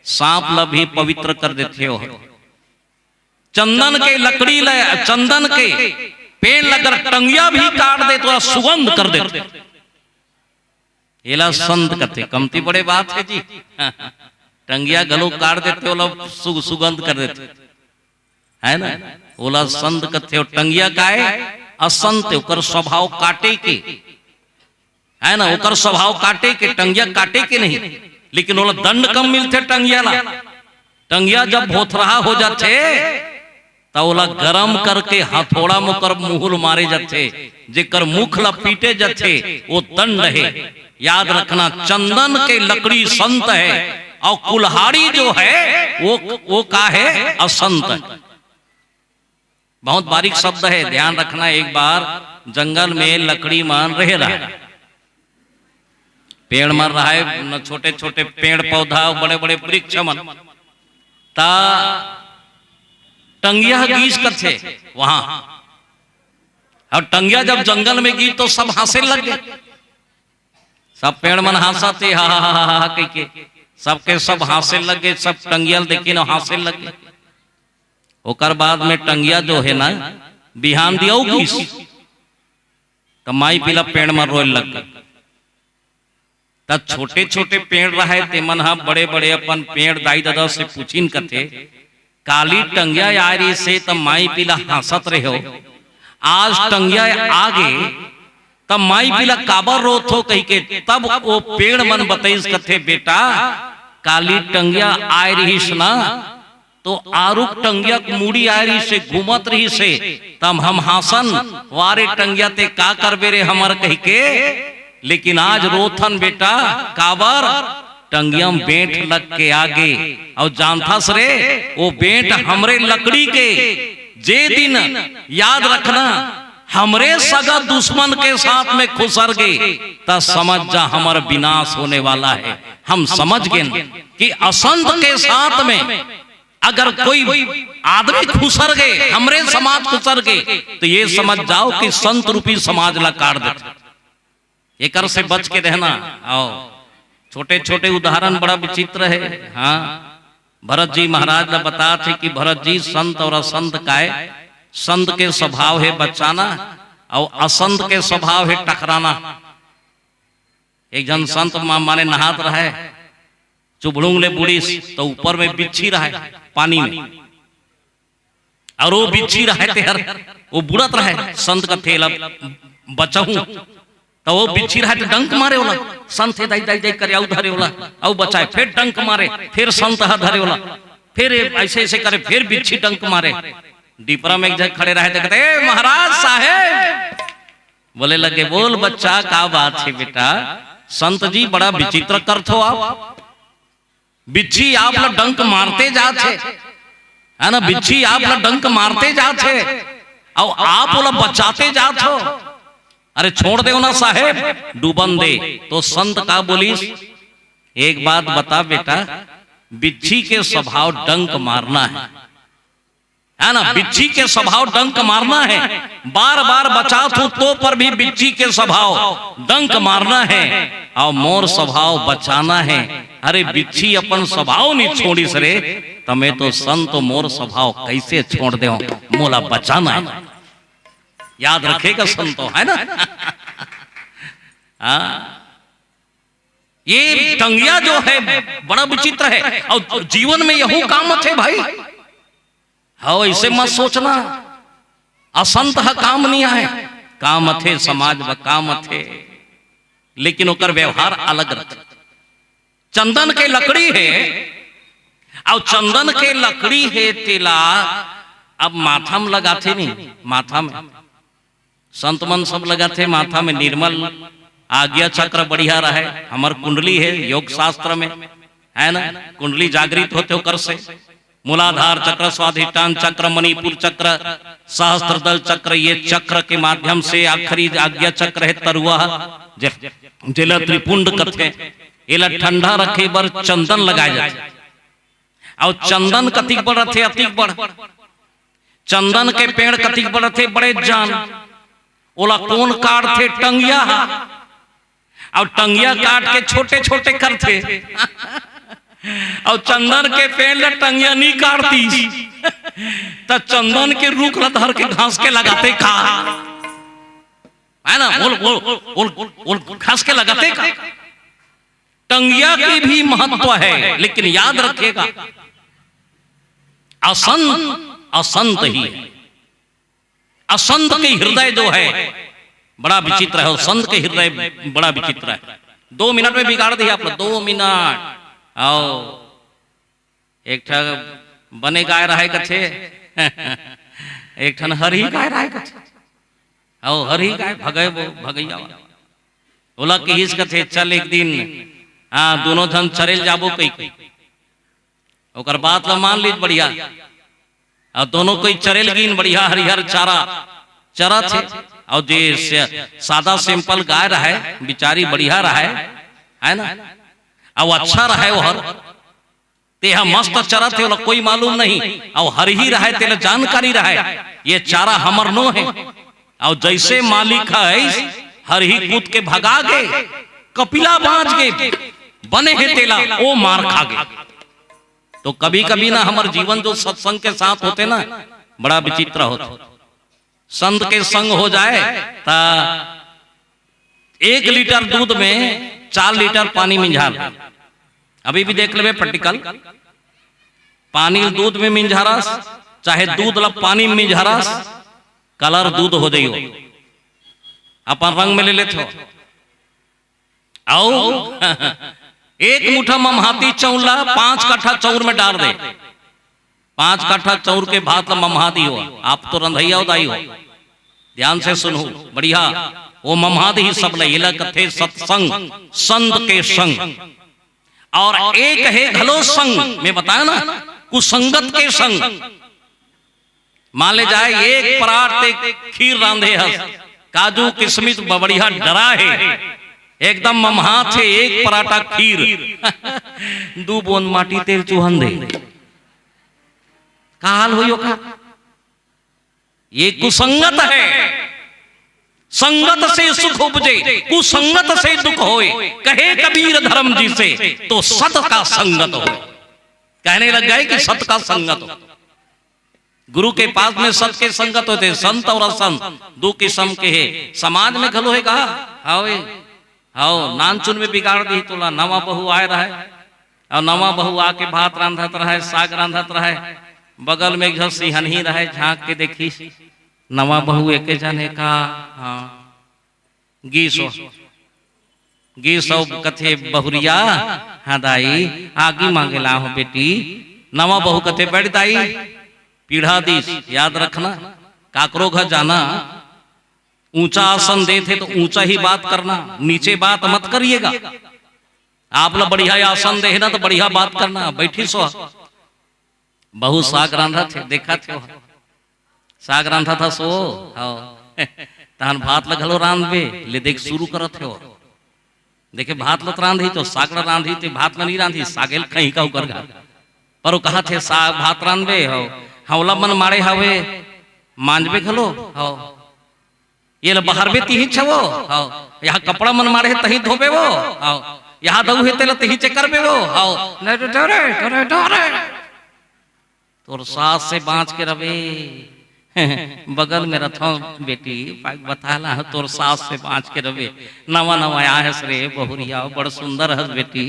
सांप ल भी पवित्र कर देथे हो। चंदन के लकड़ी ल, चंदन के पेड़ ल अगर टंगिया भी काट दे तो सुगंध कर देथे। एला संत कथे, कमती बड़े बात है जी। टंगिया घलो काट देथे, ओला सु-, सुगंध कर देथे, है ना? ओला संत कथे। और टंगिया काय? असंत, ओकर स्वभाव काटे के, है ना? ओकर स्वभाव काटे के, टंगिया काटे के नहीं, लेकिन ओला दंड कम मिलथे टंगिया ला। टंगिया जब भोथरहा हो जाथे, त ओला गरम करके हथौड़ा म ओकर मुंह ल मारे जाथे, जेकर मुख ला पीटे जाथे, वो दंड हे। याद रखना, चंदन के लकड़ी संत हे, और कुल्हाड़ी जो हे, वो, वो का हे? असंत हे। बहुत बारीक शब्द हे, ध्यान रखना। एक बार जंगल में लकड़ी मन रहे रहा, पेड़ मन रहा हे, न छोटे छोटे पेड़ पौधा, बड़े बड़े वृक्ष मन, ता टंगिया गीस कथे वहां। और टंगिया जब जंगल में गीस तो सब हांसे लग गे, सब पेड़ मन हांसथे, हा हा हा हा कहिके, सबके सब हांसे लग गे, सब टंगिया ल देखिन हांसे लग गे। ओकर बाद में टंगिया जो हे ना, बिहान दिन अउ गीस, त माई पिला पेड़ म रोए लग गे। त छोटे छोटे पेड़ रहे, तेमन ह बड़े बड़े अपन पेड़ दाई ददा से पूछिन कथे, काली टंगिया आय रहिस हे त माई पिला हांसत रहे हो, आज टंगिया आ गे त माई पिला काबर रोत हो कहिके। तब वो पेड़ मन बतइस कथे, बेटा, काली टंगिया आय रहिस ना, तो आरुग टंगिया के मुड़ी आय रहिस हे, घूमत रहिस हे, तब हम हांसन, "वारे टंगिया, ते का करबे रे हमर?" कहिके। लेकिन आज रोथन बेटा, काबर? टंगिया म बेंट लग के आ गे। अउ जानथस रे, वो बेंट हमरे लकड़ी के, जे दिन, याद रखना, हमरे सगा दुश्मन के साथ में खुसर गे, त समझ जा हमर विनाश होने वाला हे। हम समझ गेन कि असंत के साथ में अगर कोई आदमी खुसर गे, हमरे समाज खुसर गे, त ये समझ जाओ कि संत रूपी समाज ला काट देथे। एकर से बच के रहना। अउ छोटे छोटे उदाहरण बड़ा विचित्र हे। हाँ, भरत जी महाराज ला बतात हे कि भरत जी, संत अउ असंत काय, संत के स्वभाव हे बचाना अउ असंत के स्वभाव हे टकराना। एक झन संत मा-, माने नहात रहे, चुभड़ुंग ले बुड़िस, त ऊपर में बिच्छी रहे पानी में, अउ वो बिच्छी रहे तेहर, वो बुड़त रहे, संत कथे एला बचाहूं, त वो बिच्छी रहे त डंक मारे ओला, संत हे दाई दाई दाई करे अउ धरे ओला, अउ बचाए, फेर डंक मारे, फेर संत ह धरे ओला, फेर ये अइसे अइसे करे, फेर बिच्छी डंक मारे। डिपरा में एक झन खड़े रहे, देखत, "ए महाराज साहेब।" बोले लगे, "बोल बच्चा, का बात हे बेटा?" "संत जी, बड़ा विचित्र करथो आप।" बिच्छी आप ल डंक मारते जात हे, है ना? बिच्छी आप ल डंक मारते जात हे, अउ आप ओला बचाते जात हो। अरे छोड़ दे ना साहेब, डूबन दे। तो संत का बोलिस, एक बात बता बेटा, बिच्छी के स्वभाव डंक मारना है, है ना? बिच्छी के स्वभाव डंक मारना है। बार बार बचात हूं तो पर भी बिच्छी के स्वभाव डंक मारना है, और मोर स्वभाव बचाना है। अरे बिच्छी अपन स्वभाव नहीं छोड़िस रे, त मैं तो संत मोर स्वभाव कैसे छोड़ दे, मोला बचाना है। याद रखेगा संतो, है ना? हाँ, ये टंगिया जो है बड़ा विचित्र है, और जीवन में यहू काम आथे भाई। हाँ, ऐसे मत सोचना असंत ह काम नहीं आए, काम आथे, समाज में काम आथे, लेकिन ओकर व्यवहार अलग रथे। चंदन के लकड़ी है, और चंदन के लकड़ी है तेला अब माथा में लगाथे नहीं, माथा में संत मन सब लगाथे, माथा में निर्मल आज्ञा चक्र बढ़िया रहे। हमर कुंडली है योग शास्त्र में, है ना? कुंडली जागृत होथे ओकर से। मूलाधार चक्र, स्वाधिष्ठान चक्र, मणिपुर चक्र, सहस्त्रदल चक्र, ये चक्र के माध्यम से आखिरी आज्ञा चक्र है तरुआ, जे-, जेला त्रिपुंड कथे। एला ठंडा रखे बर चंदन लगाए जाथे। और चंदन कतिक बड़ रथे, अतिक बड़। चंदन के पेड़ कतिक बड़ रथे, बड़े जान। ओला कौन काटथे? टंगिया ह। और टंगिया काट के छोटे छोटे करथे। और चंदन के पेड़ ले टंगिया नहीं काटतीस, त चंदन के रूख ल धर के घास के लगाते का? है ना? बोल, बोल, बोल, बोल, घास के लगाते का? टंगिया की भी महत्व है, लेकिन याद रखिएगा, असंत असंत ही है। असंत के हृदय जो है, बड़ा विचित्र है, और संत के हृदय बड़ा विचित्र है। दो मिनट में बिगाड़ दिया आप लोग, दो मिनट। आओ, एक ठा बने गाय रहे कथे, एक ठन हरही गाय रहे कथे। आओ, हरही गाय भगे वो भगैया वाला। ओला किहिस कथे, "चल एक दिन, हाँ, दोनों झन चरेल जाबो," कहि के। ओकर बात ल मान लीस बढ़िया। और दोनों कोई चरेल गीन, बढ़िया हरिहर चारा चरत हे। और जे से-, सादा सिंपल गाय रहे, बिचारी बढ़िया रहे, है ना? और अच्छा रहे ओहर, तेहा मस्त चरत हे, ओला कोई मालूम नहीं। और हरही रहे, तेला जानकारी रहे, ये चारा हमर नो हे। और जैसे मालिक ह आइस, हरही कूद के भगा गे, कपिला बांच गे, बने हे तेला, ओ मार खा गे। तो कभी-कभी ना हमर जीवन जो सत्संग के साथ होथे ना, बड़ा विचित्र होथे। संत के संग हो जाए त एक लीटर दूध में चार लीटर पानी मिंझार। अभी भी देख लेबे practical, पानी दूध में मिंझारस, चाहे दूध ला पानी में मिंझारस, colour दूध हो जाइयो, अपन रंग में ले लेथो। अउ एक मुठा ममहाती चाउर ला पांच कट्ठा चाउर में डाल दे, पांच कट्ठा चाउर के भात ला ममहा दियो। आप तो रंधैया हो दाई हो, ध्यान से सुनहू, बढ़िया। वो ममहा दिही सब ला, एला कथे सत्संग, संत के संग। और एक हे घलो संग, मैं बताया ना, कुसंगत के संग। मान ले जाए एक परात ते खीर रांधे हस, काजू किशमिश ब-, बढ़िया डरा हे, एकदम ममहात हे एक पराता खीर। दू बूंद माटी तेल चुहन दे, का हाल होई ओकर? ये कुसंगत है। संगत से सुख उपजे, कुसंगत से दुख होए। कहे कबीर धर्म जी से, तो सत का संगत हो। कहने लग गए कि सत का संगत हो। गुरु के पास में सत के संगत होथे, संत और असंत दो किस्म के हे। समाज में घलो हे कहा, हावे, हाव, नानचुन में बिगाड़ दी तोला। नवा बहू आए रहे, और नवा बहू आके भात रांधत रहे, साग रांधत रहे, बगल में एक झन सिहनही रहे, झांक के देखिस, नवा बहू एके झन हे का? हाँ। गीस हो। गीस हो कथे बहुरिया, हाँ दाई, आगी मांगे ला हो बेटी। नवा बहू कथे, "बैठ दाई, पीढ़ा दीस, याद रखना, काकरो घर जाना, ऊंचा आसन देथे तो ऊंचा ही बात करना, नीचे बात मत करिएगा। आप ला बढ़िया आसन देहे ना तो बढ़िया बात करना, बैठी सो।" बहू साग रांधत हे, देखत हे, साग रांधत हस ओ, हव। त तहन भात ल घलो रांधबे, ले देख शुरू करत हे वो। देखे भात ल त रांधही तो साग ल रांधही, ते भात ल नहीं रांधही, सागे ल खही का ओकर घर। पर वो कहत हे, "साग भात रांधबे हो, हौला मन माड़े हवे, मांजबे घलो हो, ये ल बहारबे तिही छवो हो, यहाँ कपड़ा मन माड़े हे तही धोबे वो हो, यहाँ दऊ हे तेला तिही चेकरबे वो हो।" नहीं तो डरे, डरे, डरे। तोर सास से बांच के रबे। बगल में रथों बेटी, पाइक बताए ला, तोर सास से बांच के रबे। नवा नवा आयस रे बहुरिया, बड़ सुंदर हस बेटी,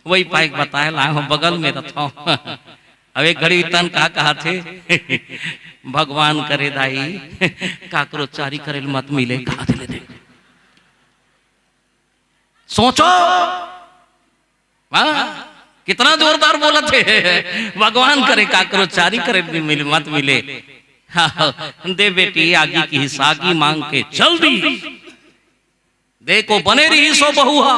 वही पाइक बताए ला, बगल में रथों। अब एक घड़ी तन का कहा थे, "भगवान करे दाई, काकरो चारी करे ल मत मिले," कहा थे ले दे। सोचो, हाँ, कितना जोरदार बोलत हे, "भगवान करे काकरो चारी करे भी मिले, मत मिले।" हाँ, दे बेटी आगी की हिस्सा, आगी मांग के जल्दी। देखो बने रही सो बहू हा।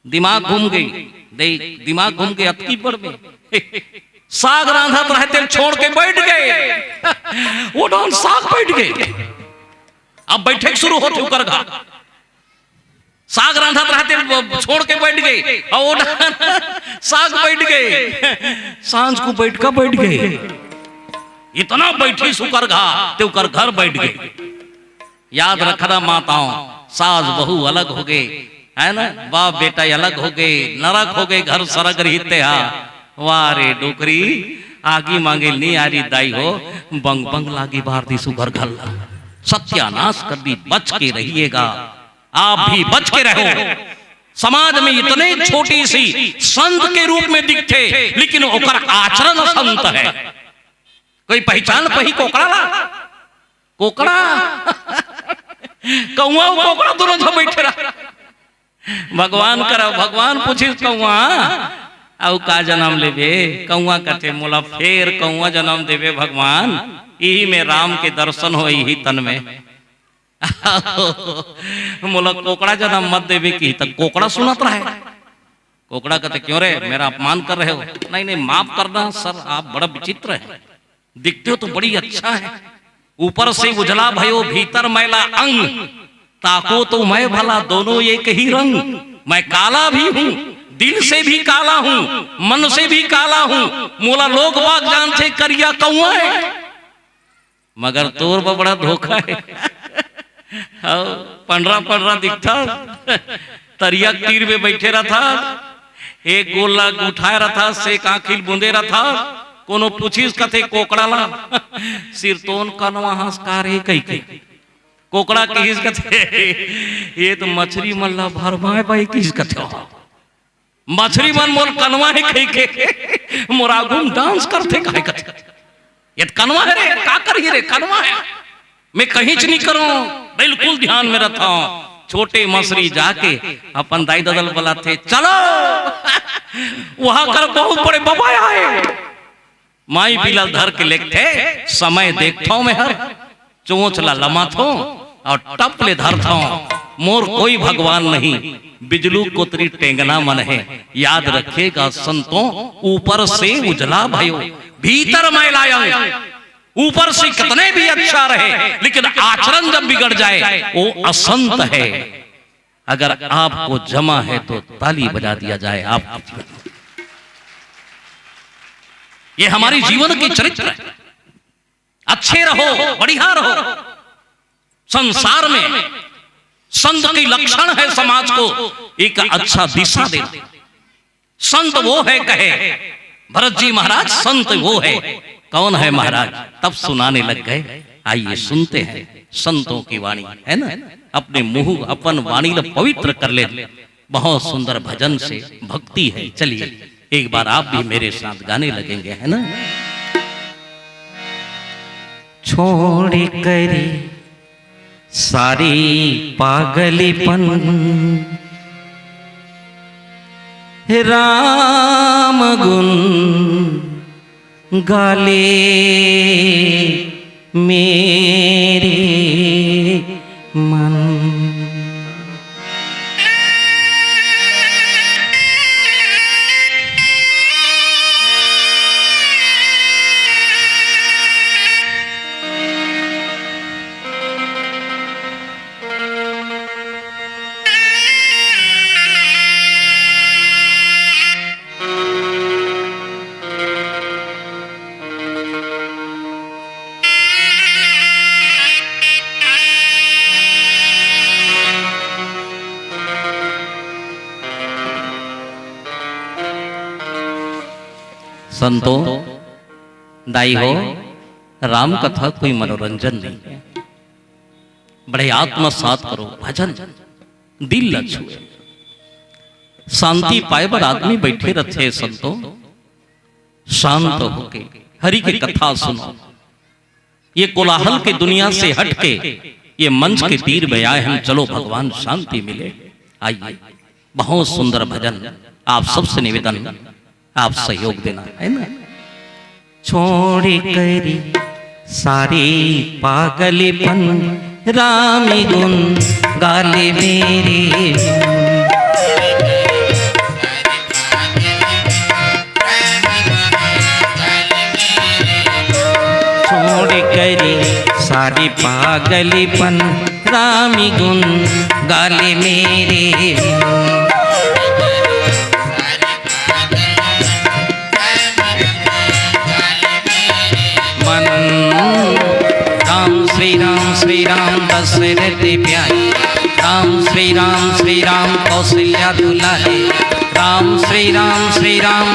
दिमाग घूम गई, दे दिमाग घूम गई अतकी बड़ में। साग रांधत रहे तेल छोड़ के बैठ गए। वो डहन साग बैठ गए। अब बैठे के शुरू होत ओकर घर। साग रांधत रहे तेल छोड़ के बैठ गए। और वो डहन साग बैठ गए। सांझ को बैठ का बैठ गए। इतना बैठी सुकर घा ते ओकर घर बैठ गए। याद रखना माताओं, सास बहू अलग हो गए, है ना, बाप बेटा अलग हो गए, नरक हो गए, घर सरग रहिते हा। वाह रे डोकरी, आगी मांगे नी आ रही दाई हो, बंग बंग लागी बार दी सुघर घर ला। सत्यानाश कर दी, बच के रहिएगा, आप भी बच के रहो। समाज में इतने छोटी सी संत के रूप में दिखते, लेकिन ओकर आचरण संत है। कोई पहचान पही कोकड़ा ला? कोकड़ा। कौआ अउ कोकड़ा दोनों झन बैठे रहा। भगवान करा, भगवान पूछिस कौआ, "अउ का जनम लेबे?" कौआ कथे, "मोला फेर कौआ जनम देबे भगवान, इही में राम के दर्शन हो, इही तन में।" "मोला कोकड़ा जनम मत देबे," किही त कोकड़ा सुनत रहे। कोकड़ा कथे, "क्यों रे, मेरा अपमान कर रहे हो?" "नहीं, नहीं, माफ करना सर, आप बड़ा विचित्र है।" दिखते हो तो बड़ी अच्छा है, ऊपर से उजला भयो भीतर मैला अंग, ताको तो मैं भला दोनों एक ही रंग। मैं काला भी हूँ, दिल से भी काला हूँ, मन से भी काला हूँ। मोला लोग बाग जानथे करिया कौआ है, मगर तोर बर बड़ा धोखा है। हव, पंडरा पंडरा दिखथा, तरिया के तीर में बैठे रथा, एक गोल ला उठाए रथा, से एक आँखी ल बूंदे रथा। कोनो पूछिस कथे कोकड़ा ला, "सिरतोन कनवा हंस का रे?" कहिके। कोकड़ा किहिस कथे, "ये तो मछरी मन ला भरमाए बाई," किहिस कथे। मछरी मन मोर कनवा हे कहिके, मोर आगू म डांस करथे काहे कथे। ये त कनवा हे रे, का करही रे, कनवा हे। मैं कहींच नहीं करूं, बिल्कुल ध्यान में रथंव। छोटे मछरी जाके अपन दाई ददा ल बलाथे, "चलो, वहां कर बहुत बड़े बबा आए।" माई पीला धर के लेगथे, समय देखथंव मैं हर, चोंच ला लमाथंव अउ टप ले धरथंव। मोर कोई भगवान नहीं, बिजलू कोतरी टेंगना मन हे। याद रखिएगा संतों, ऊपर से उजला भयो, भीतर मैला अंग। ऊपर से कितने भी अच्छा रहे, लेकिन आचरण जब बिगड़ जाए, वो असंत है। अगर आपको जमा है तो ताली बजा दिया जाए। आप, ये हमारी जीवन की चरित्र है। अच्छे रहो, बढ़िया रहो। संसार में संत की लक्षण है समाज को एक अच्छा दिशा देना। संत वो है कहे भरत जी महाराज, संत वो है। कौन है महाराज? तब सुनाने लग गए। आइए सुनते हैं संतों की वाणी, है ना? अपने मुंह, अपन वाणी ल पवित्र कर ले। बहुत सुंदर भजन से भक्ति है। चलिए एक बार आप भी मेरे साथ गाने लगेंगे, है ना? छोड़ करी सारी पागलीपन, राम गुण गाले मेरे मन। संतो, दाई हो, राम कथा कोई मनोरंजन नहीं है। बड़े आत्मसात करो, भजन दिल ला छुए। शांति पाए बर आदमी बैठे रथे संतो, शांत होके हरि के कथा सुनो। ये कोलाहल के दुनिया से हट के ये मंच के तीर में आए हम, चलो भगवान शांति मिले। आइए, बहुत सुंदर भजन, आप सबसे निवेदन, आप सहयोग देना है ना। छोड़ करी सारी पागलपन, राम गुन गाले मेरे। छोड़ करी सारी पागलपन, राम गुन गाले मेरे। मन राम श्री राम श्री राम दशरथ प्यारे। राम श्री राम श्री राम कौशल्या दुलारे। राम श्री राम श्री राम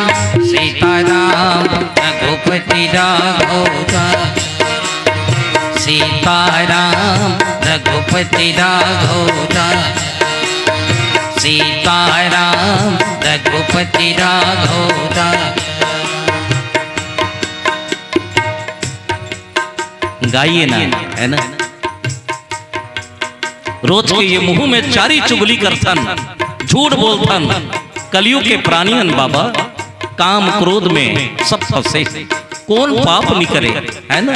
सीताराम रघुपति राघव राम। सीताराम रघुपति राघव राम। सीताराम रघुपति राघव राम। गाइए ना, है ना? रोज के ये मुंह में चारी चुगली करथन, झूठ बोलथन, कलयुग के प्राणी हन बाबा, काम क्रोध में सब फंसे। कौन पाप नहीं करे, है ना?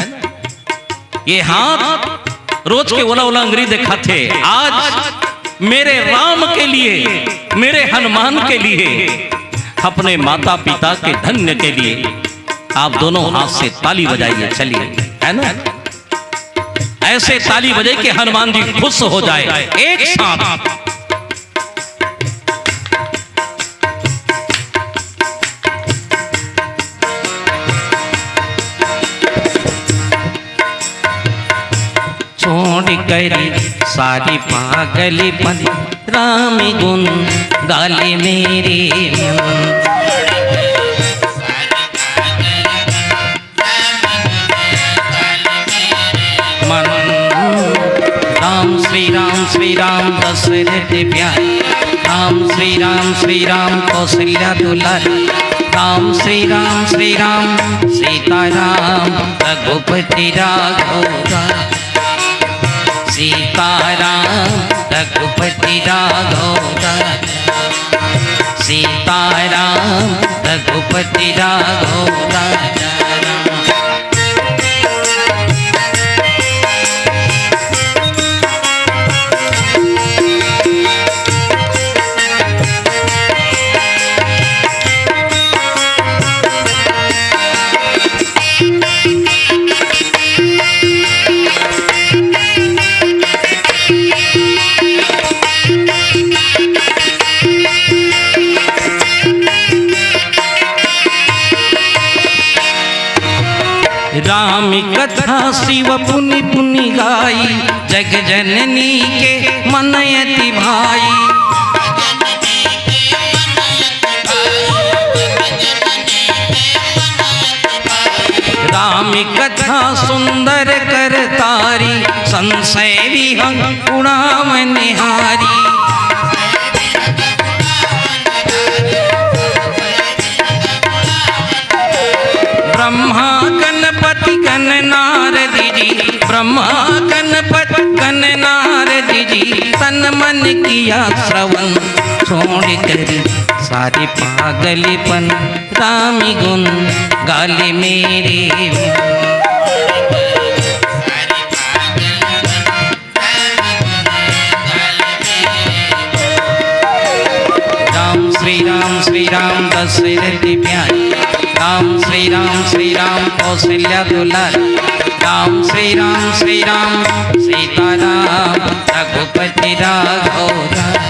ये हाथ रोज के ओला ओला अंगरी दिखाथे, आज मेरे राम के लिए, मेरे हनुमान के लिए, अपने माता पिता के धन्य के लिए आप दोनों हाथ से ताली बजाइए, चलिए, है ना? ऐसे ताली बजाइए कि हनुमान जी खुश हो जाए। एक साथ छोड़ कर सारी पागलपन, राम गुन गाले मेरे। मन राम श्री राम श्री राम दशरथ प्यारे। राम श्री राम श्री राम कौशल्या दुलारे। राम श्री राम श्री राम सीताराम रघुपति राघव राम। सीताराम रघुपति राघव राम। सीताराम रघुपति राघव राम। राम कथा शिव पुनि पुनि गाई, जग जननी के मन अति भाई। राम कथा सुंदर कर तारी, संशय विहंग उड़ाव निहारी। ब्रह्मा गणपति गण नारद जी, ब्रह्मा गणपति गण नारद जी, तन मन किया श्रवण। छोड़ कर सारी पागलपन, राम गुन गाले मेरे। राम श्री राम श्री राम दशरथ प्यारे। राम श्री राम श्री राम कौशल्या दुलारे। राम श्री राम श्री राम सीताराम रघुपति राघव राम।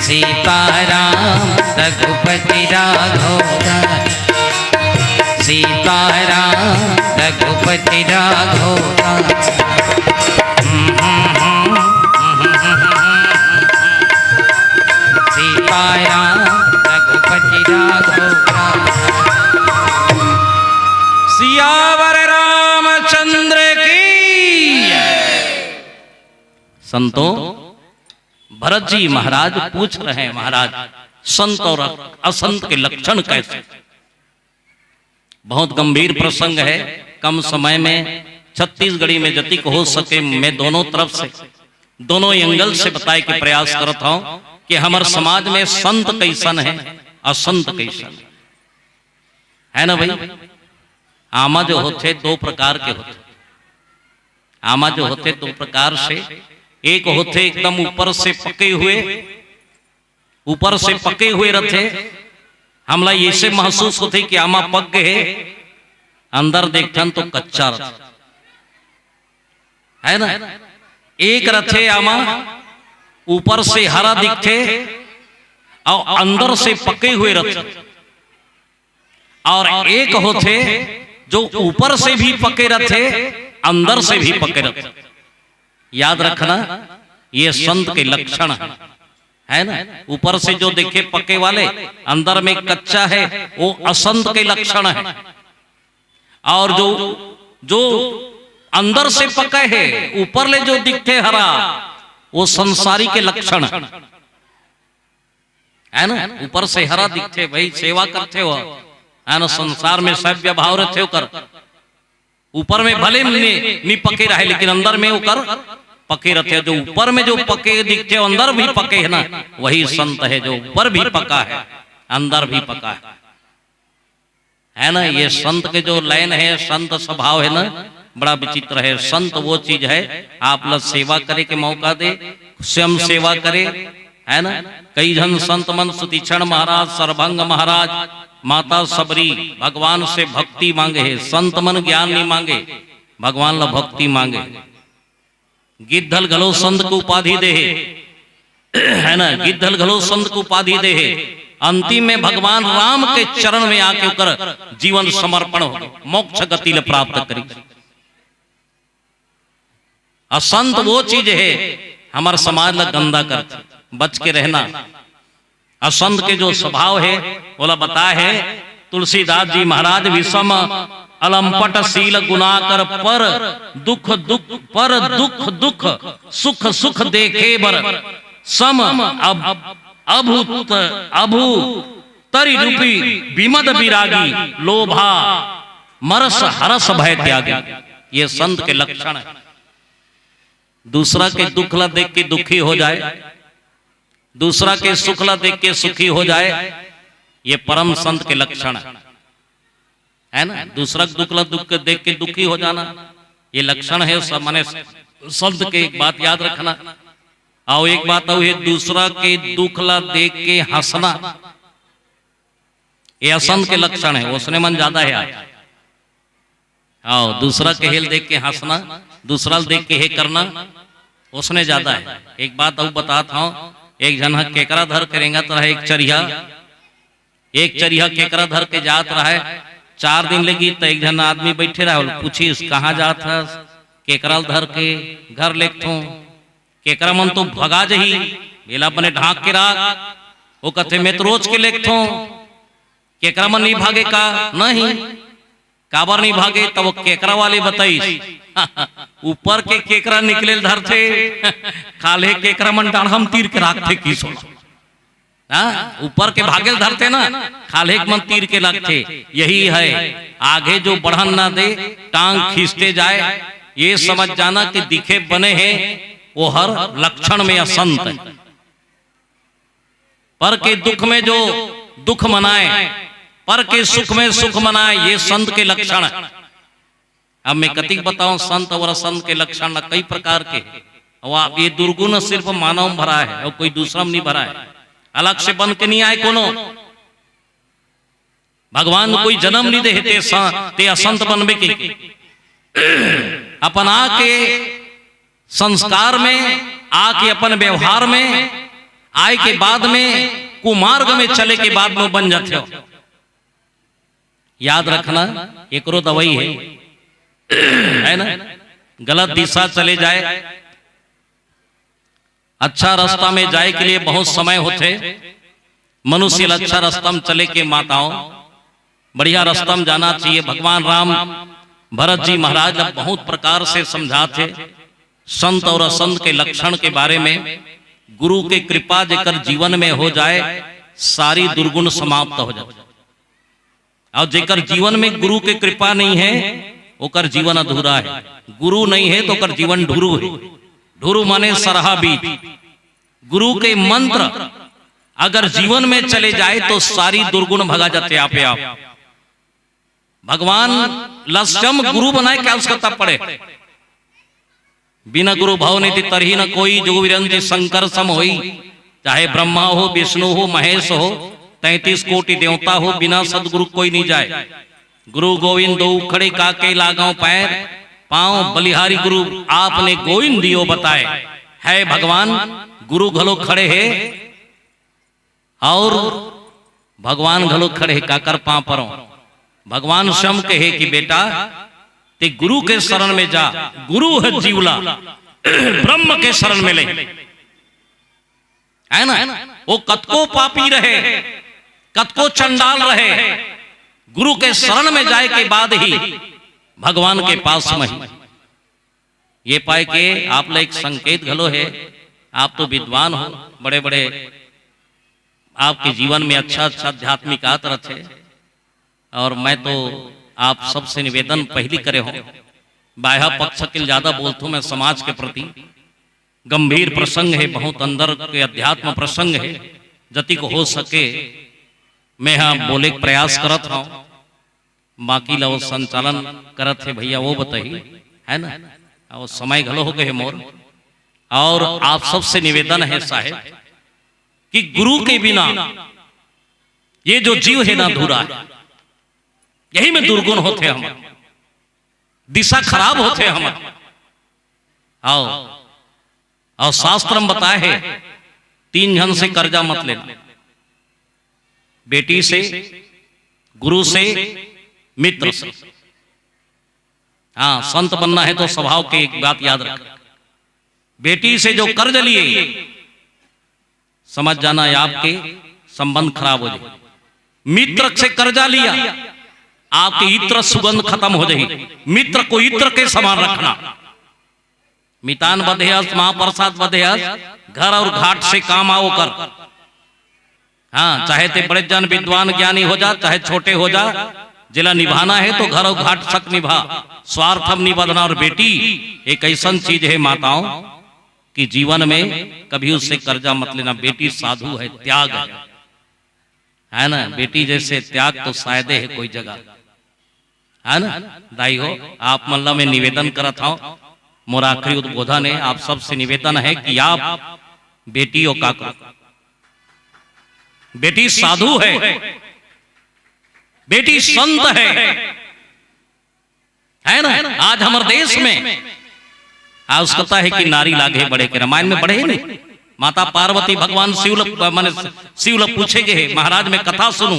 सीताराम रघुपति राघव राम। सीताराम रघुपति राघव राम। सीताराम रघुपति राघव राम। संतों, भरत जी महाराज पूछ रहे हैं, महाराज, संत और असंत के लक्षण कैसे? बहुत गंभीर प्रसंग है। कम समय में छत्तीसगढ़ी में जतिक हो सके, मैं दोनों तरफ से, दोनों एंगल से बताए के प्रयास करत हूं कि हमर समाज में संत कैसन है, असंत कैसन है, है ना भाई? आमा जो होथे, दो प्रकार के होथे। आमा जो होथे, दो प्रकार से, एक होथे एकदम ऊपर से पके हुए, ऊपर से पके हुए रथे। हमला ऐसे महसूस होथे कि आमा पक गए हे, अंदर देखथन तो कच्चा रथे, है ना? एक रथे आमा, ऊपर से हरा दिखथे और अंदर से पके हुए रथे। और एक होथे जो ऊपर से भी पके रथे, अंदर से भी पके रथे। याद रखना, ये संत के लक्षण है, है ना? ऊपर से जो देखे पके वाले, अंदर में कच्चा है, वो असंत के लक्षण है। और जो, जो अंदर से पके है, ऊपर ले जो दिखथे हरा, वो संसारी के लक्षण है, है ना? ऊपर से हरा दिखथे भाई, सेवा करथे हो, है ना? संसार में सभ्य भाव रथे ओकर, ऊपर में भले नी, नी पके रहे, लेकिन अंदर में ओकर पके रथे। जो ऊपर में जो पके दिखथे, अंदर भी पके है ना, वही संत है जो ऊपर भी पका है, अंदर भी पका है, है ना? ये संत के जो लाइन है, संत स्वभाव है ना, बड़ा विचित्र है। संत वो चीज है, आप ला सेवा करे के मौका दे, स्वयं सेवा करे, है ना? कई झन संत मन, सुतीक्षण महाराज, सरभंग महाराज, माता सबरी भगवान से भक्ति मांगे हे। संत मन ज्ञान नहीं मांगे, भगवान ला भक्ति मांगे। गिद्धल घलो संत को उपाधि दे हे, है ना? गिद्धल घलो संत को उपाधि दे हे। अंतिम में भगवान राम के चरण में आके ओकर जीवन समर्पण हो, मोक्ष गति ले प्राप्त करी। असंत वो चीज है, हमर समाज ला गंदा करथे, बच के रहना। असंत के जो स्वभाव है, ओला बताए हे तुलसीदास जी महाराज, विषम अलंपट शील गुनाकर, पर दुख दुख, पर दुख दुख, सुख सुख देखे बर, सम अब अभूत अभू तरी रूपी विमद विरागी, लोभा मरस हरस भय त्यागी। ये संत के लक्षण है। दूसरा के दुख ला देख के दुखी हो जाए, दूसरा के सुख ला देख के सुखी हो जाए, ये परम संत के लक्षण है, है ना? दूसरा के दुख ला दुख के देख के दुखी हो जाना, ये लक्षण है सब, माने संत के। एक बात याद रखना। आओ, एक बात अउ है, दूसरा के दुख ला देख के हंसना, ये असंत के लक्षण है, ओसने मन ज्यादा है आज। आओ, दूसरा के हेल देख के हंसना, दूसरा ल देख के हे करना, ओसने ज्यादा है। एक बात अउ बतात हंव, एक झन ह केकरा धर के रेंगत रहे, एक चरिहा, एक चरिहा केकरा धर के जात रहे। चार दिन ले गिस त एक झन आदमी बइठे रहे, ओला पूछिस, "कहाँ जात हस?" "केकरा ल धर के घर लेगथों।" "केकरा मन तो भगा जही, एला बने ढांक के राख।" वो कथे, "मैं तो रोज के लेगथों।" "केकरा मन नइ भागे का?" "नहीं।" "काबर नइ भागे?" त वो केकरा वाले बताइस, "ऊपर के केकरा निकले ल धरथे, खाल्हे केकरा मन डाढ़ा म तीर के राखथे किसो।" हाँ, ऊपर के भागे ल धरथे ना, खाल्हे के मन तीर के लगथे। यही है, आगे जो बढ़न ना दे, टांग खींचते जाए। ये समझ जाना कि दिखे बने हे, वो हर लक्षण में असंत है। पर के दुख में जो दुख मनाए, पर के सुख में सुख मनाए, ये संत के लक्षण है। अब मैं कतिक बताऊं, संत और असंत के लक्षण ला कई प्रकार के। और आप, ये दुर्गुण सिर्फ मानव में भरा है और कोई दूसरा में नहीं भरा है, अलग से बन के नहीं आए कोनो। भगवान कोई जन्म नहीं दे हे, ते स-, ते असंत बनबे के। अपन आके संस्कार में, आके अपन व्यवहार में, आए के बाद में, कुमार्ग में चले के बाद में बन जाथे हो। याद रखना, एकरो दवाई है, है ना? गलत दिशा चले जाए, अच्छा रास्ता में जाए के लिए बहुत समय होथे। मनुष्य ल अच्छा रास्ता में चले के, माताओं, बढ़िया रास्ता में जाना चाहिए। भगवान राम भरत जी महाराज ला बहुत प्रकार से समझाथे। संत और असंत के लक्षण के बारे में, गुरु के कृपा जेकर जीवन में हो जाए, सारी दुर्गुण समाप्त हो जाए। और जेकर जीवन में गुरु के कृपा नहीं है, ओकर जीवन अधूरा है। गुरु नहीं है तो ओकर जीवन ढुरु है। ढुरु माने सरहा बीज। गुरु के मंत्र अगर जीवन में चले जाए तो सारी दुर्गुण भगा जाते आपे आप। भगवान लस्यम गुरु बनाए क्या उसका तब पड़े। बिना गुरु भव नीति तरही न कोई, जो विरंची शंकर सम होई। चाहे ब्रह्मा हो, विष्णु हो, महेश हो, तैंतीस कोटि देवता हो, बिना सदगुरु कोई नहीं जाए। गुरु गोविंद दो खड़े काके लागों पैर, पांव बलिहारी गुरु आपने गोविंद दियो बताए। है भगवान गुरु घलो खड़े है और भगवान घलो खड़े हे, काकर पांव परो। भगवान स्वयं कहे कि बेटा, ते गुरु के शरण में जा, गुरु है जीवला, ब्रह्म के शरण में ले, है ना? वो कतको पापी रहे, कतको चंडाल रहे, गुरु के शरण में जाए के बाद ही भगवान के पास में ही। ये पाए के आप ला एक संकेत घलो है, आप तो विद्वान हो, बड़े बड़े आपके जीवन में अच्छा अच्छा आध्यात्मिक आत रथे। और मैं तो आप सबसे निवेदन पहली करे हूँ, बाह्य पक्ष के ज्यादा बोलथूं मैं समाज के प्रति। गंभीर प्रसंग है, बहुत अंदर के अध्यात्म प्रसंग है, जति को हो सके मैं हाँ बोले के प्रयास करत हूँ। बाकी ला वो संचालन करत हे भैया, वो बताही, है ना? और समय घलो हो गए मोर। और आप सबसे निवेदन है साहेब कि गुरु के बिना ये जो जीव है ना अधूरा है, यही में दुर्गुण होते हम, दिशा खराब होते हम। आओ, और शास्त्र में बताए है, तीन जन से कर्जा मत लेना, बेटी से, गुरु से, मित्र से। हाँ, संत बनना है तो स्वभाव की एक बात याद रख, बेटी से जो कर्ज लिए, समझ जाना है आपके संबंध खराब हो जाए। मित्र से कर्जा लिया, आपके इत्र सुगंध खत्म हो जाए। मित्र को इत्र के समान रखना। मितान बधेयस, महाप्रसाद बधेयस, घर और घाट से काम आओ कर। हाँ, चाहे ते बड़े जन विद्वान ज्ञानी हो जा, चाहे छोटे हो जा, जिला निभाना है तो घर और घाट तक निभा, स्वार्थम निबधना। और बेटी एक ऐसन चीज है माताओं कि जीवन में कभी उससे कर्जा मत लेना। बेटी साधु है, त्याग है, है ना? बेटी जैसे त्याग तो शायदे है कोई जगह, है ना? दाई हो, आप मन ला मैं निवेदन करत हूँ, मोर आखिरी उद्बोधन है, आप सबसे निवेदन है कि आप बेटी हो का करो, बेटी साधु है, बेटी संत है, है ना? आज हमर देश में आज कथा है कि नारी लागे बड़े के रामायण में बड़े ही नहीं। माता पार्वती भगवान शिव ल-, माने शिव ल पूछे गए, महाराज मैं कथा सुनू,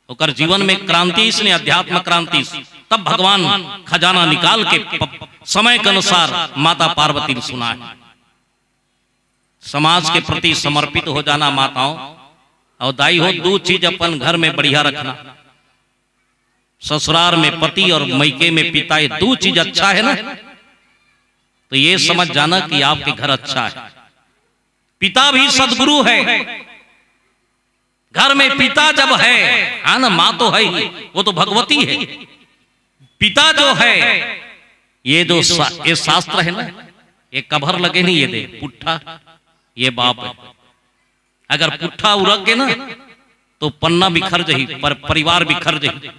ओकर जीवन में क्रांति इसने, अध्यात्म क्रांति इस। तब भगवान खजाना निकाल के प-, समय के अनुसार माता पार्वती ने सुना है। समाज के प्रति समर्पित हो जाना माताओं, और दाई हो, दो चीज अपन घर में बढ़िया रखना। ससुराल में पति और मइके में पिता, ये दो चीज अच्छा है ना, तो ये समझ जाना कि आपके घर अच्छा है। पिता भी सदगुरु है। घर में पिता जब है, हाँ ना, माँ तो है ही, वो तो भगवती है। पिता जो है, ये जो शा-, ये शास्त्र है ना, ये कभर लगे नहीं, ये दे पुट्ठा, ये बाप है। अगर पुट्ठा उरक गे ना, तो पन्ना बिखर जही, पर परिवार बिखर जही।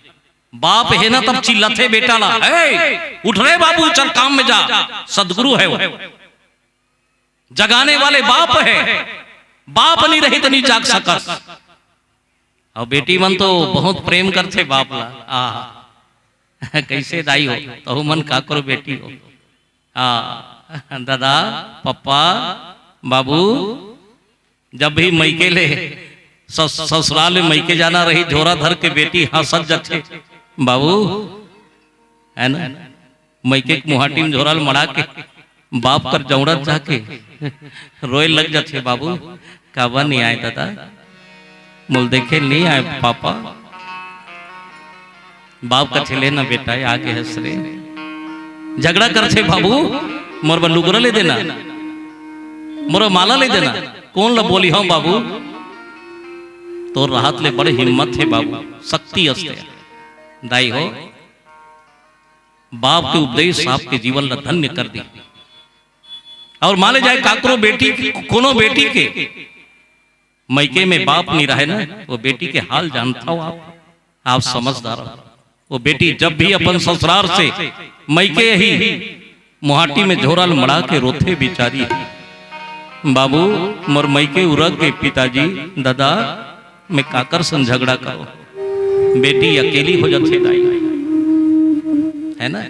बाप है ना, तब चिल्लाथे बेटा ला, "ए, उठ रे बाबू, चल काम में जा।" सदगुरु है वो, जगाने वाले बाप है। बाप नहीं रही तो नहीं जाग सकस। और बेटी मन तो बहुत प्रेम करथे बाप ला। आहा, कैसे दाई हो, तहु मन का करो बेटी हो। हाँ, दादा, पप्पा, बाबू, जब भी मइके ले सस-, ससुराल में मइके जाना रही, झोरा धर के बेटी हंसत जथे, "बाबू," है ना, मइके के मुहाटी में झोरा ल मड़ा के बाप कर जौड़त जाके रोए लग जथे, "बाबू, काबर नहीं आए दादा? मोल देखे नहीं आए पापा?" बाप कथे, "ले ना बेटा, आगे हंस रे।" झगड़ा करथे, "बाबू, मोर बर लुगरा ले देना, मोर माला ले देना। कोन ला बोली हंव बाबू? तोर रहत ले बड़े हिम्मत हे बाबू, शक्ति असते। दाई हो, बाप के उपदेश आपके जीवन ला धन्य कर दी। अउ मान ले जाए काकरो बेटी के, कोनो बेटी के मइके में बाप नहीं रहे ना, वो बेटी के हाल जानता हो आप, आप समझदार हो। वो बेटी जब भी अपन ससुरार से मइके ही मुहाटी में झोरा ल मड़ा के रोथे बिचारी। बाबू, मोर मइके उरक गे पिताजी, दादा, मैं काकर संग झगड़ा करो, बेटी अकेली हो जाथे दाई, है ना?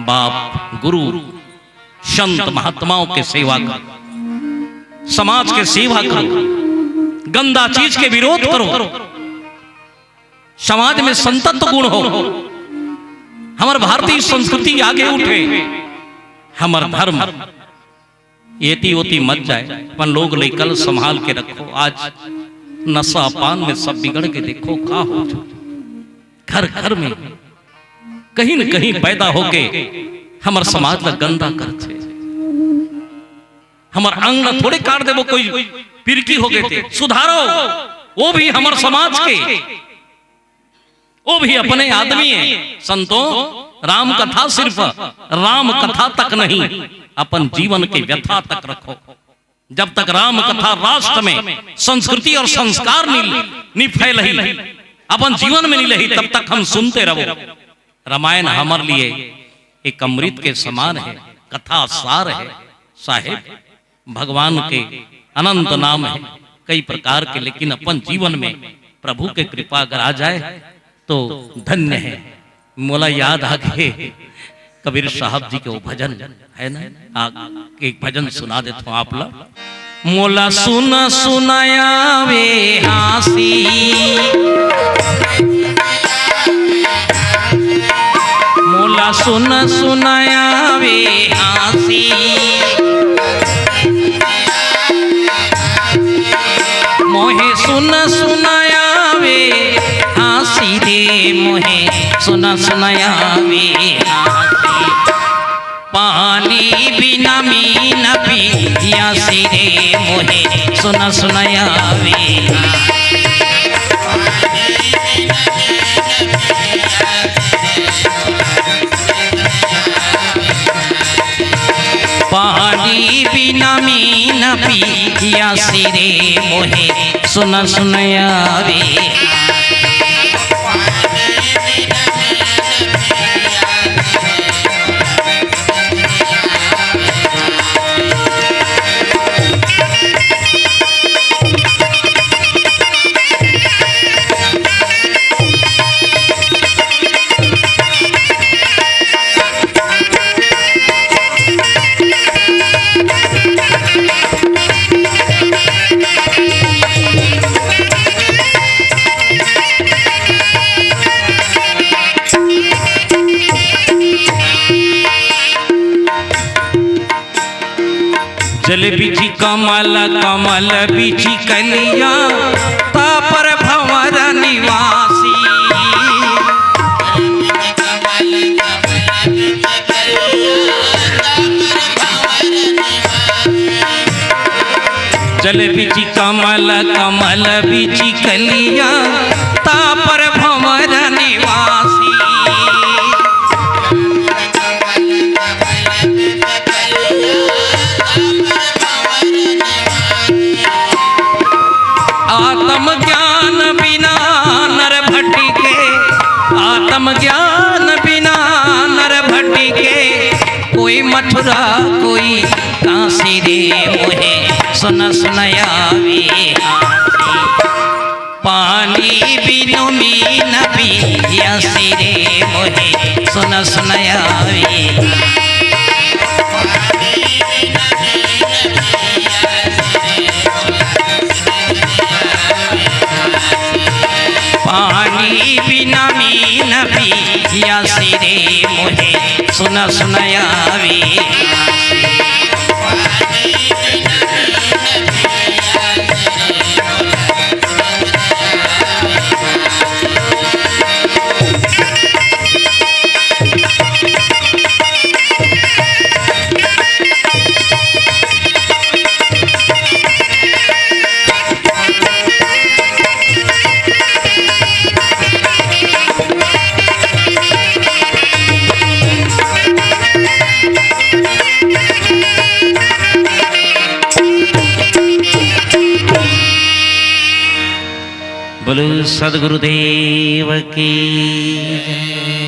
बाप, गुरु, संत महात्माओं के सेवा करो, समाज के सेवा करो, गंदा चीज के विरोध करो, समाज में संतत्व गुण हो, हमर भारतीय संस्कृति आगे उठे, हमर धर्म एती ओती मत जाए, अपन लोग लइका ल संभाल के रखो। आज नशा पान में सब बिगड़ के देखो का हो, घर घर में कहीं न कहीं पैदा होके हमर समाज ला गंदा करथे। हमर अंग ला थोड़े काट देबो, कोई पिरकी हो गे ते सुधारो, वो भी हमर समाज के, वो भी अपने आदमी है। संतों, राम कथा सिर्फ राम कथा तक नहीं, अपन जीवन के व्यथा तक रखो। जब तक राम कथा राष्ट्र में संस्कृति और संस्कार नहीं, नहीं फैलही, अपन जीवन में नहीं लही, तब तक हम सुनते रहो। रामायण हमर लिए एक अमृत के समान है, कथा सार है। साहेब, भगवान के अनंत नाम है, कई प्रकार के, लेकिन अपन जीवन में प्रभु के कृपा अगर आ जाए तो धन्य है। मोला याद आ गे कबीर साहब जी के वो भजन है ना, आ, एक भजन सुना देता हूँ आप ला। मोला सुन सुनाया वे हाँसी, मोला सुन सुनाया वे हाँसी, मोहे सुन सुनाया वे हाँसी रे, मोहे सुन सुनाया वे हाँसी। पानी बिना मीन पियासी रे, मोहे सुन सुनाया वे। पानी बिना मीन पियासी रे, मोहे सुन सुनाया वे। जल बिचि कमल, कमल बिचि कलिया, ता पर भंवर निवासी। जल बिचि कमल, कमल बिचि कलिया, ता पर भंवर निवासी। आत्म ज्ञान बिना नर भटके, आत्म ज्ञान बिना नर भटके, कोई मथुरा कोई काशी रे, मोहे सुन सुनाया वे हाँसी। पानी बिनु मीन पियासी रे, मोहे सुन सुनाया वे। पानी बिना मीन पियासी रे, मोहे सुन सुनाया वे। बोलो सदगुरुदेव की।